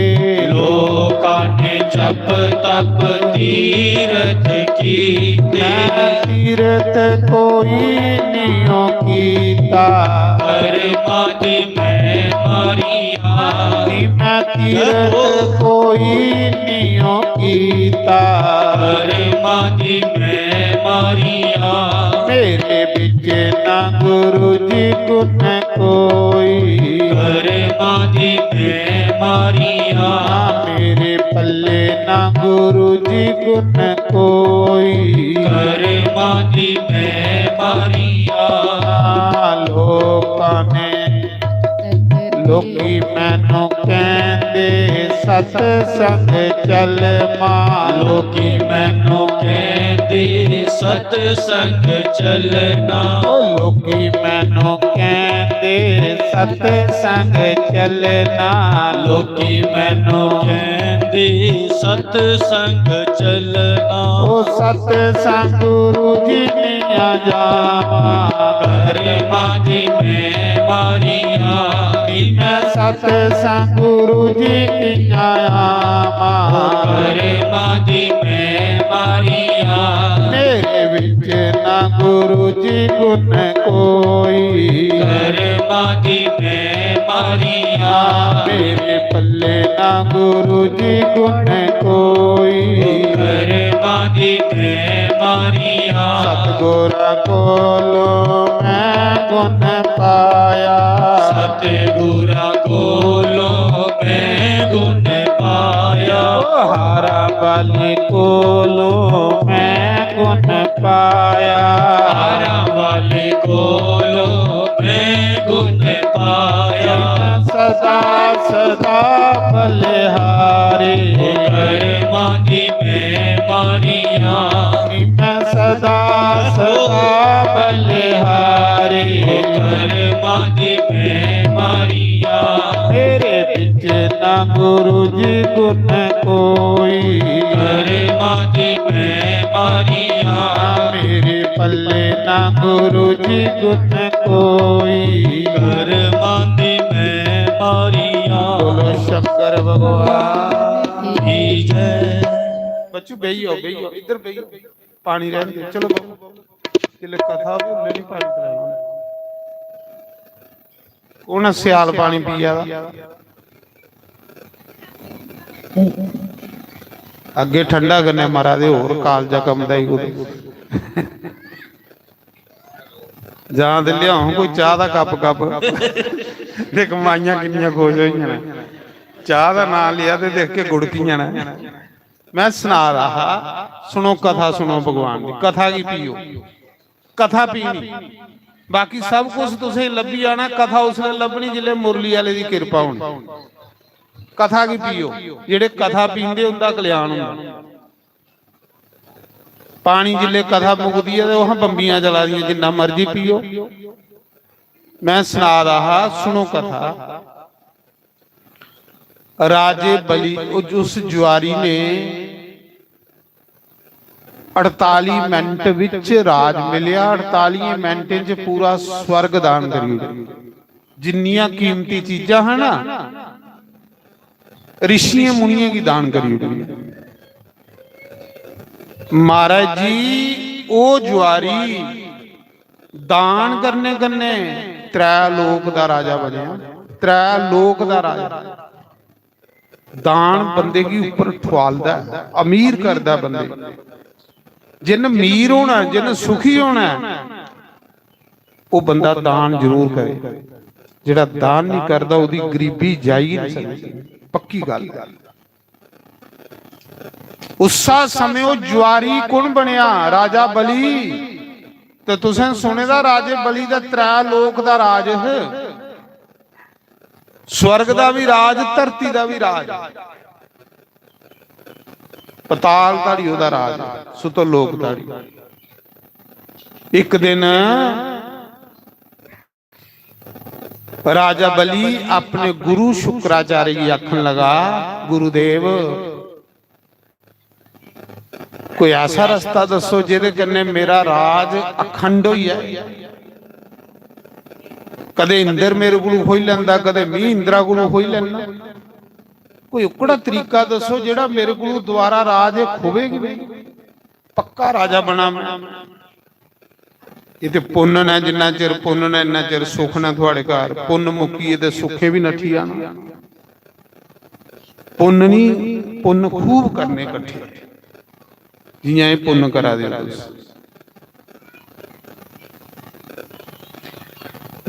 लोकां ने जप तप तीरथ कीते। मैं तीरथ कोई नियो कीता, कर्मां दी मैं मारियां। मैं तीरथ कोई नियो कीता, कर्मां दी मैं मारियां। मेरे बिच ना गुरु जी गुण कोई, कर्मां दी मैं मारियां। मेरे पल्ले ना गुरु जी गुण कोई, कर्मां दी मैं मारियां। लोकां ने लोकी मैनू कहंदे सतसंग चल मां, लोकी मैनू कहंदे सतसंग चलना। ओ लोकी मैनू कहंदे सतसंग चलना। लोकी मैनू कहंदे सतसंग चलना। ओ सतसंग गुरु जी दियां जावां। कर्मां दी में मारियां। कि मैं सतसंग गुरु जी दियां आवां। कर्मां दी में मारियां। मेरे विच ना गुरु जी गुण कोई। कर्मां दी में मारियां। मेरे पल्ले ना गुरु जी गुण कोई। कर्मां दी में मारियां। सतगुरां कोलों मैं गुण पाया। सतगुरां कोलों मैं गुण पाया। ओ हारां वाले कोलों मैं गुण पाया। हारां वाले कोलों मैं गुण पाया। सदा सदा बलिहारी। ओ कर्मां दी में मारियां। मैं सदा सदा बलिहारी। ओ कर्मां दी में मारियां। मेरे विच ना गुरु जी गुण कोई। कर्मां दी में मारियां। मेरे पल्ले ना गुरु जी गुण कोई। कर्मां दी में मारियां। बोलो शंकर भगवान की जय। बच्चू बेही जाओ, बेही जाओ, इधर बेही जाओ। पानी रहन दे, चलो बाबू। जिसलै कथा होवे, उसलै नहीं पानी पिलाना। कौन ऐ स्याल पानी पिया दा? अग्गे ठंडा कन्नै मरा दे, होर कालजा कंबदा ही कुतै। जां ते लियाओ कोई चाह् दा कप, कप। दिक्ख माइयां किन्नियां खुश होइयां न। चाह् दा नांऽ लेआ ते दिक्ख के गुड़कियां न। मैं सना दा हा, सुनो कथा, सुनो भगवान दी, कथा गी पियो, कथा पीनी, बाकी सब कुछ तुसें लब्भी जाना। कथा उसलै लब्भनी जिसलै मुरली आह्ले दी किरपा होनी। कथा गी पियो, जेह्ड़े कथा पींदे उं'दा कल्याण होंदा। पानी जिसलै कथा मुकदी ऐ ते ओह् बंबियां चला दियां, जिन्ना मर्जी पियो। मैं सना दा हा, सुनो कथा। राजे बलि, उस जुआरी ने अड़ताली मिनट विच राज मिलेआ, अड़तालियें मिनटें च पूरा स्वर्ग दान करी ओड़ेआ। जिन्नियां कीमती चीजां हां ना, ऋषियें मुनियें गी दान करी ओड़ियां। महाराज जी, ओह् जुआरी दान करने कन्नै त्रै लोक दा राजा बनेआ, त्रै लोक दा राजा। दान बंदे गी उप्पर ठुआलदा ऐ, अमीर करदा ऐ बंदे गी। जिन्न मीर होना ऐ, जिन्न सुखी होना ऐ, ओह् बंदा दान जरूर करे। जेह्ड़ा दान नहीं करदा, ओह्दी गरीबी जाई गै नहीं सकदी। पक्की गल्ल ऐ। उस्सा समें ओह् जुआरी कु'न बनेआ? राजा बलि। ते तुसें सुने दा, राजे बलि दा त्रै लोक दा राज हा। स्वर्ग दा भी राज, धरती दा भी राज, पताल धड़ी ओह्दा राज, सुतलोक धड़ी। इक दिन राजा बलि अपने गुरु शुक्राचार्य गी आखन लगा, "गुरुदेव, कोई ऐसा रस्ता दस्सो जेह्दे कन्नै मेरा राज अखंड होई जाए। कदे इंद्र मेरे कोलू खोई लैंदा, कदे मी इंद्रा कोलू खोई लैंदा। कोई ओकड़ा तरीका दस्सो जेह्ड़ा मेरे कोलू दोबारा राज खोवे गै नहीं, पक्का राजा बना मैं।" एह् ते पुन्न न, जिन्ना चिर पुन्न न, इन्ना चिर सुख न थुआड़े घर। पुन्न मुक्की गे ते सुखे बी नठी जाना। पुन्न नहीं, पुन्न खूब करने कट्ठे, जियां एह् पुन्न करा दे ओ तुस।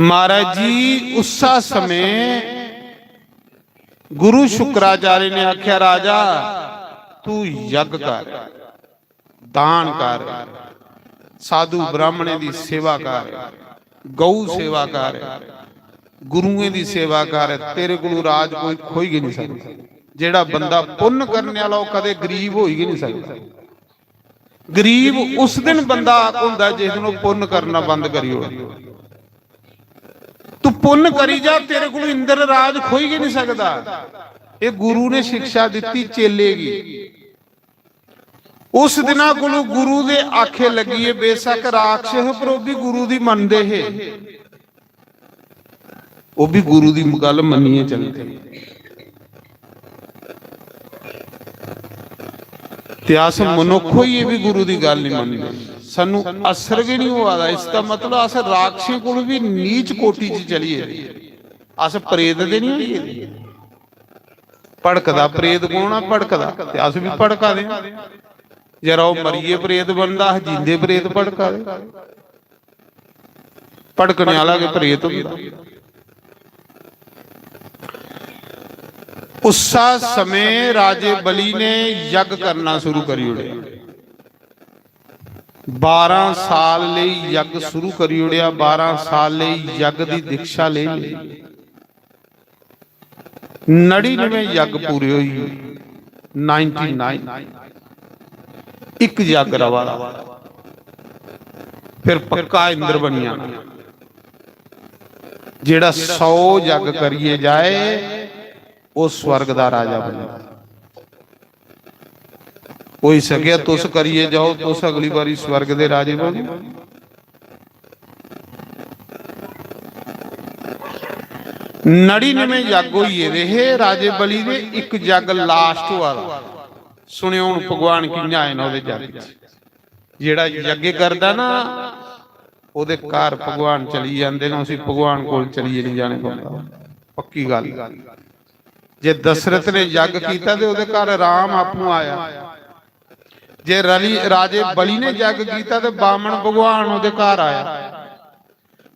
महाराज जी, उस्सा समें गुरु शुक्राचार्य ने आख्या, "राजा, तू यज्ञ कर, दान कर, साधु ब्राह्मणें दी सेवा कर, गौ सेवा कर, गुरुएं दी सेवा कर, तेरे कोलू राज कोई खोई गै नहीं सकदा।" जेड़ा बंदा पुन्न करने वाला, ओह कदे गरीब होई गै नहीं सकदा। गरीब उस दिन बंदा होंदा जिस दिन ओह् पुन्न करना बंद करी ओड़े। तू पुन्न करी जा, तेरे कोल इंद्र राज खोई गै नहीं सकदा। एह् गुरु ने शिक्षा दित्ती चेले गी। उस दिना कोलू गुरु दे आखे लगिए, बेशक राक्षस हे, पर ओह् भी गुरु दी मनदे हे। ओह् भी गुरु दी गल्ल मन्नियै चलदे। ते अस मनुक्ख होइयै बी गुरु दी गल्ल नहीं मनदे। सानू असर गै नहीं होआ दा। इसदा मतलब अस राक्षसें कोल बी नीच कोटि च चली गेदे। अस प्रेत ते नहीं होई गेदे। भड़कदा प्रेत कौन आ? भड़कदा ते अस बी भड़का दे आं। जरा ओह् मरियै प्रेत बनदा, अस जींदे प्रेत भड़का दे। भड़कने आह्ला गै प्रेत होंदा। उस्सा समें राजे बलि ने यज्ञ करना शुरू करी ओड़ेआ। बारां साल लेई यज्ञ शुरू करी ओड़ेआ। बारां साल लेई यज्ञ दी दीक्षा लेई लेई। नड़िनमें यज्ञ पूरे होई गे, नाइंटी नाइन। इक यज्ञ रवा दा, फिर पक्का इंद्र बनी जाना। जेड़ा सौ यज्ञ करिए जाए, ओह स्वर्ग दा राजा बने। होई सकेआ तुस करिए जाओ, तुस अगली बारी स्वर्ग दे राजे बनो। नड़िनमें यज्ञ होई गेदे हे राजे बलि दे, इक यज्ञ लास्ट होआ दा। सुनेओ हुन भगवान कि'यां आए न ओह्दे यज्ञ च। जेह्ड़ा यज्ञ करदा ना, ओह्दे घर भगवान चली जंदे न, उसी भगवान कोल चलिए निं जाने पौंदा। पक्की गल्ल। जे दशरथ ने यज्ञ कीता ते ओह्दे घर राम आपूं आया। जे रली, राजे बलि ने यज्ञ कीता ते बामन भगवान ओह्दे घर आया।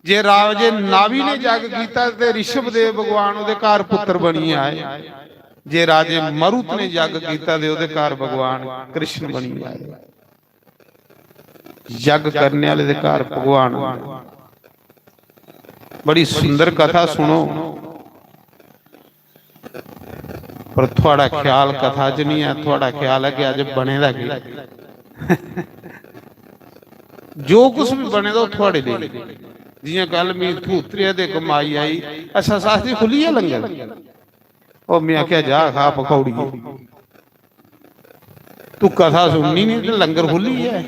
जे राजे नाभि ने यज्ञ कीता ते ऋषभ देव भगवान ओह्दे घर पुत्र बनियै आए। जे राजे मरुत ने यज्ञ कीता ते ओह्दे घर भगवान कृष्ण बनियै आए। यज्ञ करने आह्ले दे घर भगवान होंदे। बड़ी सुंदर कथा सुनो, पर थुआढ़ा ख्याल कथा च निं ऐ, थुआढ़ा ख्याल ऐ कि अज्ज बने दा केह्। जो कुछ बी बने दा ओह् थुआढ़े लेई। जि'यां कल में इत्थूं उतरेआ ते इक माई आई, "अच्छा, सास्ती खु'ल्ली गेआ लंगर?" ओह् में आखेआ, "जा खा पकौड़िये।" तू कथा सुननी निं ते लंगर खु'ल्ली गेआ।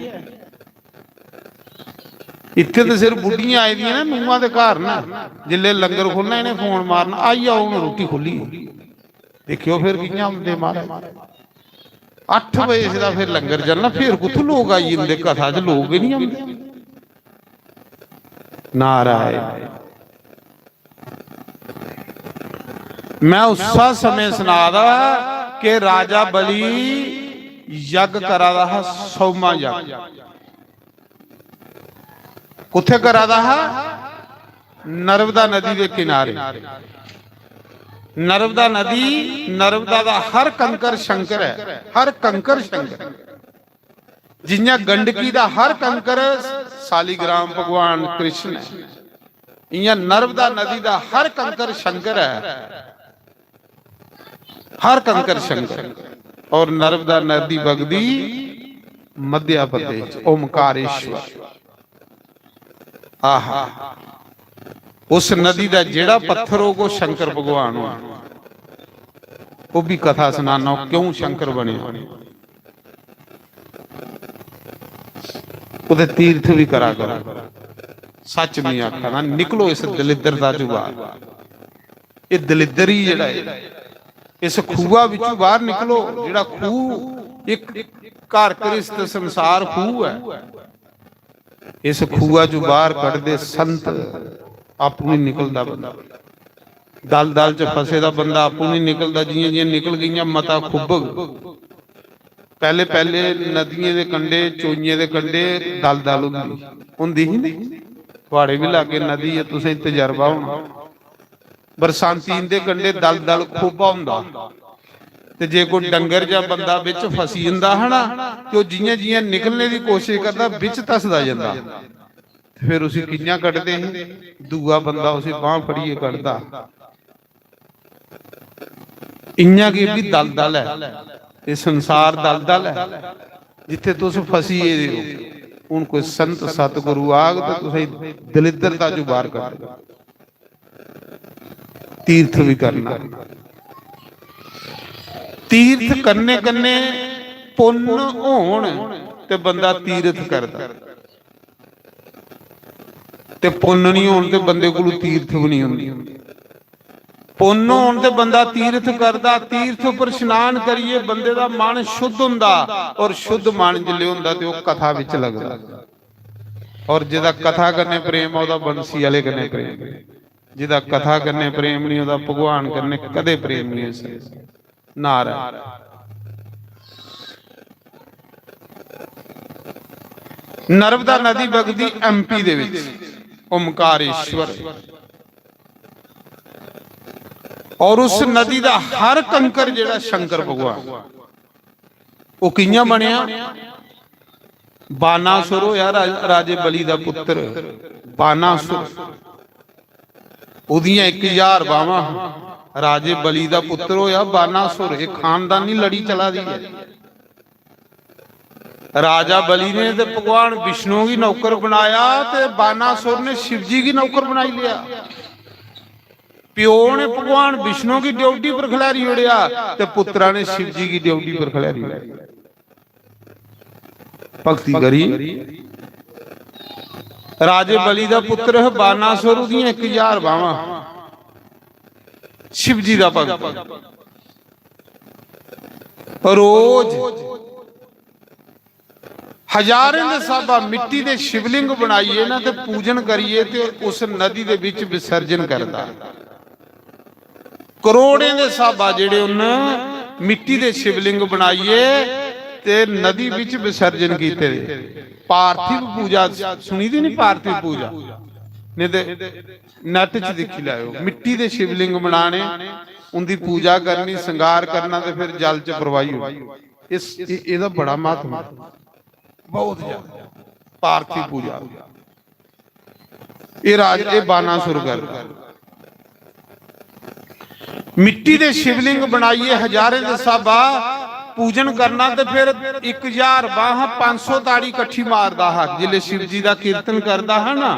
इत्थै ते सिर्फ बुड्ढियां आई दियां ना नूंहां दे घर ना, जिसलै लंगर खु'ल्लना इ'नें फोन मारना, "आई जाओ, हून रुट्टी खु'ल्ली।" दिक्खेओ फिर कि'यां औंदे महाराज। अट्ठ बजे दा फिर लंगर चलना, फिर कुत्थूं लोक आई जंदे कथा च? लोक गै निं औंदे। नारायण। मैं उस्सा समें सना दा कि राजा बलि यज्ञ करा दा हा, सौमा यज्ञ। कुत्थै करा दा हा? नर्मदा नदी दे किनारे। नर्मदा नदी, नर्मदा दा हर कंकर शंकर ऐ, हर कंकर शंकर। जि'यां गंडकी दा हर कंकर सालीग्राम भगवान कृष्ण ऐ, इ'यां नर्मदा नदी दा हर कंकर शंकर ऐ, हर कंकर शंकर। और नर्मदा नदी बगदी मध्य प्रदेश, ओमकारेश्वर। आहा, उस नदी दा जेड़ा पत्थर होग, ओह् शंकर भगवान होग। ओह् भी कथा सनाना, ओह् क्यों शंकर बने। कुतै तीर्थ भी करा करो। सच में आखा ना, निकलो इस दलिद्रता चों बाहर। एह् दलिद्र ही जेह्ड़ा ऐ, इस खूहा बिचों बाहर निकलो। जेह्ड़ा खूह इक घर गृहस्थ संसार खूह ऐ। इस खूहा चों बाहर कढदे संत आपूं ही निकलदा बंदा। दल दल च फसे दा बंदा आपूं नहीं निकलदा। जियां जियां निकल गईयां मता खुब्बग। पहले पहले नदियें दे कंढे, चोइयें दे कंढे दल दल होंदी, होंदी ही नहीं। थुआड़े भी लागे नदी ऐ, तुसें तजर्बा होना। बरसांती इंदे कंढे दल दल खोबा होंदा। ते जे कोई डंगर जां बंदा बिच फसी जंदा हा ना, ते ओह् जियां जियां निकलने दी कोशिश करदा, बिच धसदा जंदा। ते फिर उसी कि'यां कड्ढदे हे? दूआ बंदा उसी बांह फड़ियै कड्ढदा। इ'यां गै एह् बी दलदल ऐ, एह् संसार दलदल ऐ। जित्थे तुस फसी गेदे हो, हून कोई संत सतगुरु आग ते तुसें दलिद्रता चों बाहर कड्ढ देग। तीर्थ भी करना, तीर्थ करने कन्ने पुन्न होन ते बंदा तीर्थ करदा, ते पुन्न नहीं होन ते बंदे कोलों तीर्थ भी नहीं होंदे। पुन्न होन ते बंदा तीर्थ करदा, तीर्थ उप्पर स्नान करिए बंदे दा मन शुद्ध हुंदा, और शुद्ध मन जिल्ले हुंदा ते ओह कथा विच लगदा। और जिदा कथा कन्नै प्रेम ऐ, ओहदा बंसी आह्ले कन्नै प्रेम ऐ। जिदा कथा कन्नै प्रेम नहीं, ओहदा भगवान कन्नै कदे प्रेम नहीं होई सकदा। नारायण। नर्मदा नदी बगदी एमपी दे विच, ओमकारेश्वर। और उस नदी दा हर कंकर जेड़ा शंकर भगवान। ओह कियां बनेआ? बानासुर होया रा-, राजे बलि दा पुत्र। बानासुर, ओहदियां इक हजार बावां। राजे बलि दा पुत्र होया बानासुर। इक खानदानी लड़ी चला दी है। राजा बलि ने ते भगवान विष्णु गी नौकर बनाया ते बानासुर ने शिवजी गी नौकर बनाई लिया। प्यो ने भगवान विष्णु गी ड्योढ़ी पर खलैरी ओड़ेआ ते पुत्रा ने शिवजी गी ड्योढ़ी पर खलैरी ओड़ेआ। भक्ति करी। राजे बलि दा पुत्र है बानासुर, ओहदियां इक हजार बावां। शिवजी दा भक्त। रोज हजारें दे स्हाबा मिट्टी दे शिवलिंग बनाइए ना ते पूजन करिए ते उस नदी दे विच विसर्जन करदा। करोड़ें दे स्हाबा जेड़े उन्न मिट्टी दे शिवलिंग बनाइए ते नदी विच विसर्जन कीते दे। पार्थिव पूजा सुनी दी नहीं? पार्थिव पूजा नहीं ते नेट च दिक्खी लैओ। मिट्टी दे शिवलिंग बनाने, उंदी पूजा करनी, श्रृंगार करना ते फिर जल च प्रवाही होनी। इस ए-, एदा बड़ा महत्व है, बहुत ज्यादा। पार्थिव पूजा, ये राज, ये बानासुर करदा। मिट्टी दे शिवलिंग बनाइए हजारें दे स्हाबा पूजन करना ते फिर इक हजार बाह, पंज सौ ताड़ी कट्ठी मारदा हा जिसले शिव जी दा कीर्तन करदा हा ना।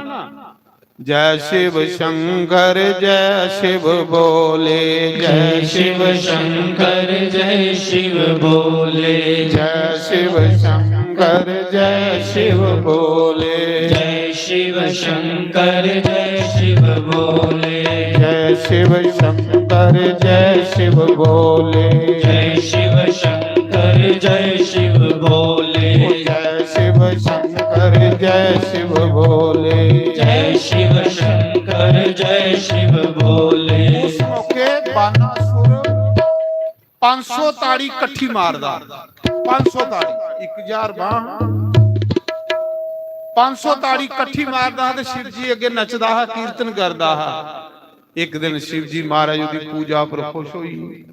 जय शिव शंकर जय शिव बोले, जय शिव शंकर जय शिव बोले, जय शिव शंकर जय शिव बोले, जय शिव शंकर जय शिव बोले, जय शिव शंकर जय शिव बोले, जय शिव शंकर जय शिव बोले, जय शिव शंकर जय शिव बोले, जय शिव शंकर जय शिव बोले। उस मौके बानासुर पंज सौ ताड़ी कट्ठी मारदा, पंज सौ ताड़ी, इक हजार बाह, पंज सौ ताड़ी कट्ठी मारदा हा ते शिव जी अगे नचदा हा, कीर्तन करदा हा। एक दिन शिव जी महाराज ओहदी पूजा पर खुश होई,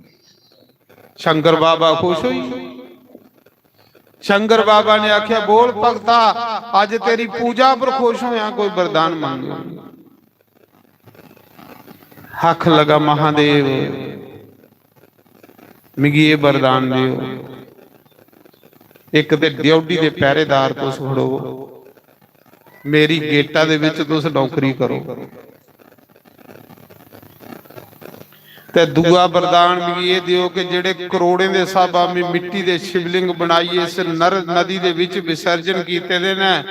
शंकर बाबा खुश होई। शंकर बाबा ने आख्या, "बोल भगता, अज तेरी पूजा पर खुश होया, कोई वरदान मंग।" हक लगा, "महादेव, मिगी एह वरदान देओ, इक ते ड्योढ़ी दे पहरेदार तुस खड़ो, मेरी गेटा दे विच तुस नौकरी करो, ते दूआ वरदान मिगी एह दियो कि जेड़े करोड़ें दे स्हाबा में मिट्टी दे शिवलिंग बनाइए इस नर नदी दे विच विसर्जन कीते दे न,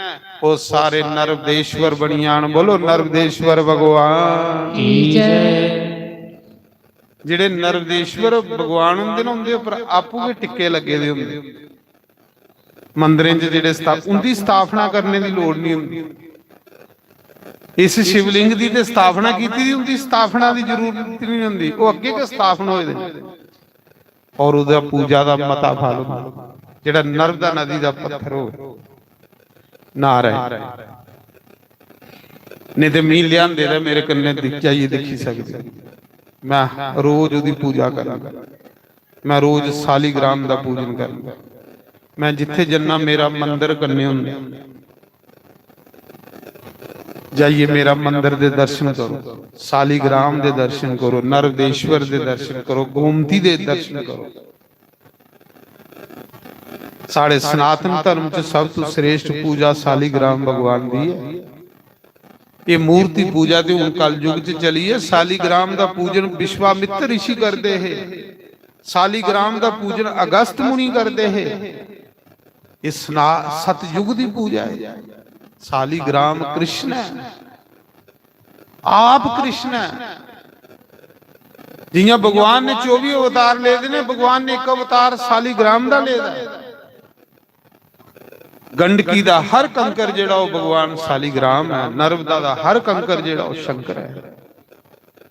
ओह सारे नर्मदेश्वर बनी जान।" बोलो, "नर्मदेश्वर भगवान की जय।" जेड़े नर्मदेश्वर भगवान होंदे ना, उंदे उपर आपूं गै टिक्के लग्गे दे होंदे। मंदरें च जेड़े स्था-, उंदी स्थापना करने दी लोड़ नहीं होंदी। इस शिवलिंग दी ते स्थापना कीती दी, उंदी स्थापना दी जरूरत नहीं होंदी, ओह अग्गे गै स्थापन होए दे। और ओहदा पूजा दा मता फल होंदा, जेड़ा नर्मदा नदी दा पत्थर होए। नारायण। नहीं ते मी लियांदे ते मेरे कन्नै दिख-, जाइए दिक्खी सकदे। मैं रोज ओहदी पूजा करना, मैं रोज सालीग्राम दा पूजन करना। मैं जिथे जन्ना, मेरा मंदर कन्नै होंदा, जाइए मेरा मंदर दे दर्शन करो, सालीग्राम दे दर्शन करो, नर्मदेश्वर दे दर्शन करो, गोमती दे दर्शन करो। साढ़े सनातन धर्म च सब तू श्रेष्ठ पूजा सालीग्राम भगवान दी है। ये मूर्ति पूजा ते हुन कलयुग च चली है। सालीग्राम दा पूजन विश्वामित्र ऋषि करदे हे, सालीग्राम दा पूजन अगस्त मुनि करदे हे। ये सना-, सतयुग दी पूजा है। सालीग्राम कृष्ण है, आप कृष्ण है। जियां भगवान ने चौबी अवतार ले दे ने, भगवान ने एक अवतार सालीग्राम दा ले दा है। गंडकी दा हर कंकर जेड़ा, वो भगवान सालीग्राम है। नर्मदा दा हर कंकर जेड़ा, वो शंकर है।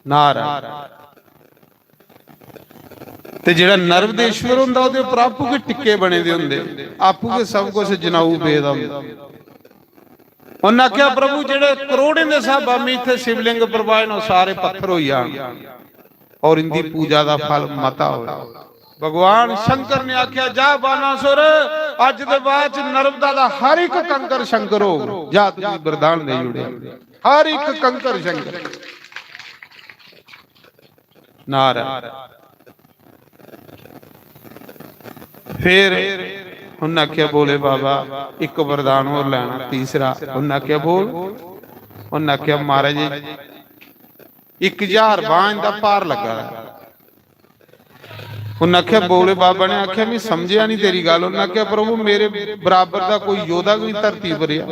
नारायण। ते जेड़ा नर्मदेश्वर हुंदा, ओदे उप्पर आपू गै टिक्के बने दे हुंदे, आपू गै सब कुछ जनाऊ पेदा हुंदा। उन्नै आखेआ, "प्रभु, जेड़े करोड़ें दे स्हाबा में इत्थै शिवलिंग परवाए न, ओह् सारे पत्थर होई जान और इंदी पूजा दा फल मता होए।" भगवान शंकर ने आखेआ, "जा बानासुर, अज्ज दे बाद च नर्मदा दा हर इक कंकर शंकर होग। जा, तुगी वरदान देई ओड़ेआ, हर इक कंकर शंकर।" नारायण। फिर उन्नै आखेआ, "भोले बाबा, इक वरदान होर लैना, तीसरा।" उन्नै आखेआ, "बोल।" उन्नै आखेआ, "महाराज, इक ज्हार बांह इंदा भार लग्गा दा।" उन्नै आखेआ, भोले बाबा ने आखेआ, "मैं समझेआ नहीं तेरी गल्ल।" उन्नै आखेआ, "प्रभु, मेरे बराबर दा कोई योद्धा गै नहीं धरती पर रेहा,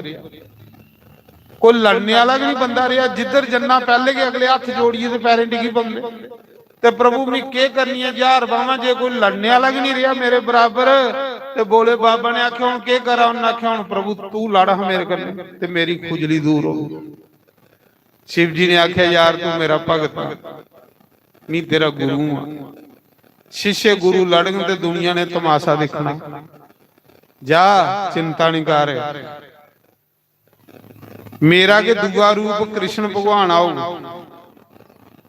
कोई लड़ने आह्ला गै नहीं बंदा रेहा। जिद्धर जन्ना, पैह्ले गै अगले हत्थ जोड़ियै ते पैरें डिग्गी पौंदे।" ते प्रभु, मी केह् करनी ऐ ज्हार बावां, जे कोई लड़ने आह्ला गै निं रेहा मेरे बराबर। ते भोले बाबा ने आखेआ, "हुन केह् करां?" उन्नै आखेआ, "हुन प्रभु तू लड़ हां मेरे कन्नै ते मेरी खुजली दूर हो।" शिव जी ने आखेआ, "यार, तू मेरा भगत ऐ, मी तेरा गुरु आं। शिष्य गुरु लड़न ते दुनिया ने तमाशा दिक्खना। जा, चिंता निं कर।" मेरा गै दूआ रूप कृष्ण भगवान औग,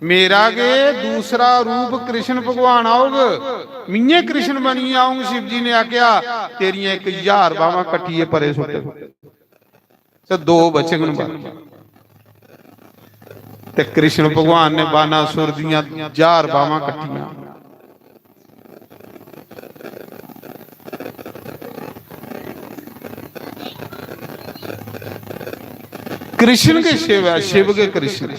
मेरा गै दूसरा रूप कृष्ण भगवान औग, मिये कृष्ण बनियै औंग। शिव जी ने आखेआ, "तेरियां इक ज्हार बावां कट्टियै परे सुट्ट, ते दो बचगन बस।" ते कृष्ण भगवान ने बानासुर दियां ज्हार बावां कट्टियां। कृष्ण गै शिव ऐ, शिव गै कृष्ण ऐ।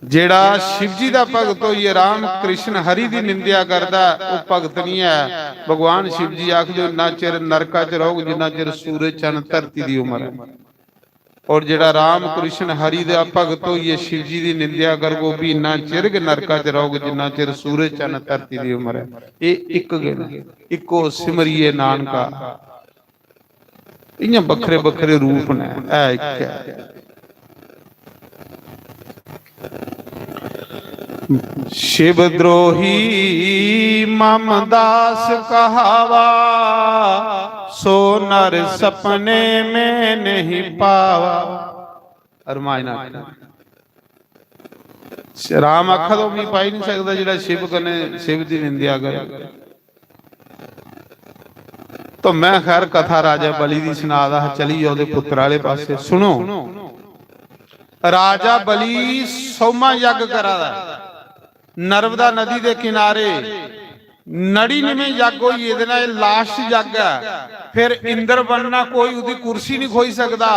जेड़ा शिव जी दा भगत होइयै राम कृष्ण हरि दी निंदेआ करदा ऐ, ओह भगत नहीं ऐ। भगवान शिव जी आखदे, "उन्ना चिर नरका च रौहग जिन्ना चिर सूरज चन्न धरती दी उम्र ऐ।" और जेड़ा राम कृष्ण हरि दा भगत होइयै शिव जी दी निंदेआ करग, ओह भी इन्ना चिर गै नरका च रौहग जिन्ना चिर सूरज चन्न धरती दी उम्र ऐ। एह इक गै न, इक्को सिमरिये नानका। इयां बक्खरे बक्खरे रूप न, ऐ इक ऐ। शिव द्रोही मम दास कहावा, सो नर सपने में नहीं पावा। रामायण आखना। राम आखा तो मी पाई नहीं सकता जेड़ा शिव कने शिव दी निंदेआ करे। तो मैं खैर कथा राजा बलि दी सुना दा हा, चली जाओ ओदे पुत्र आले पासे। सुनो, राजा बलि सौमा यज्ञ करा दा है। नर्मदा नदी दे किनारे नड़िनमें यज्ञ होई गेदे न, एह् last यज्ञ ऐ। फिर इंद्र बनना, कोई ओह्दी कुर्सी नहीं खोई सकदा।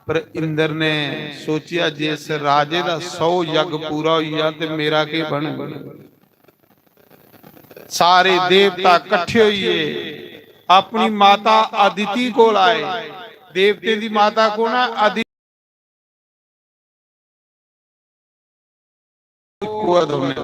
पर इंद्र ने सोचेआ, "जे इस राजे दा सौ यज्ञ पूरा होई जा ते मेरा केह् बनग?" सारे देवता कट्ठे होइए, अपनी माता अदिति कोल आए। देवतें दी माता कौन है? अदिति। कुआ दौने।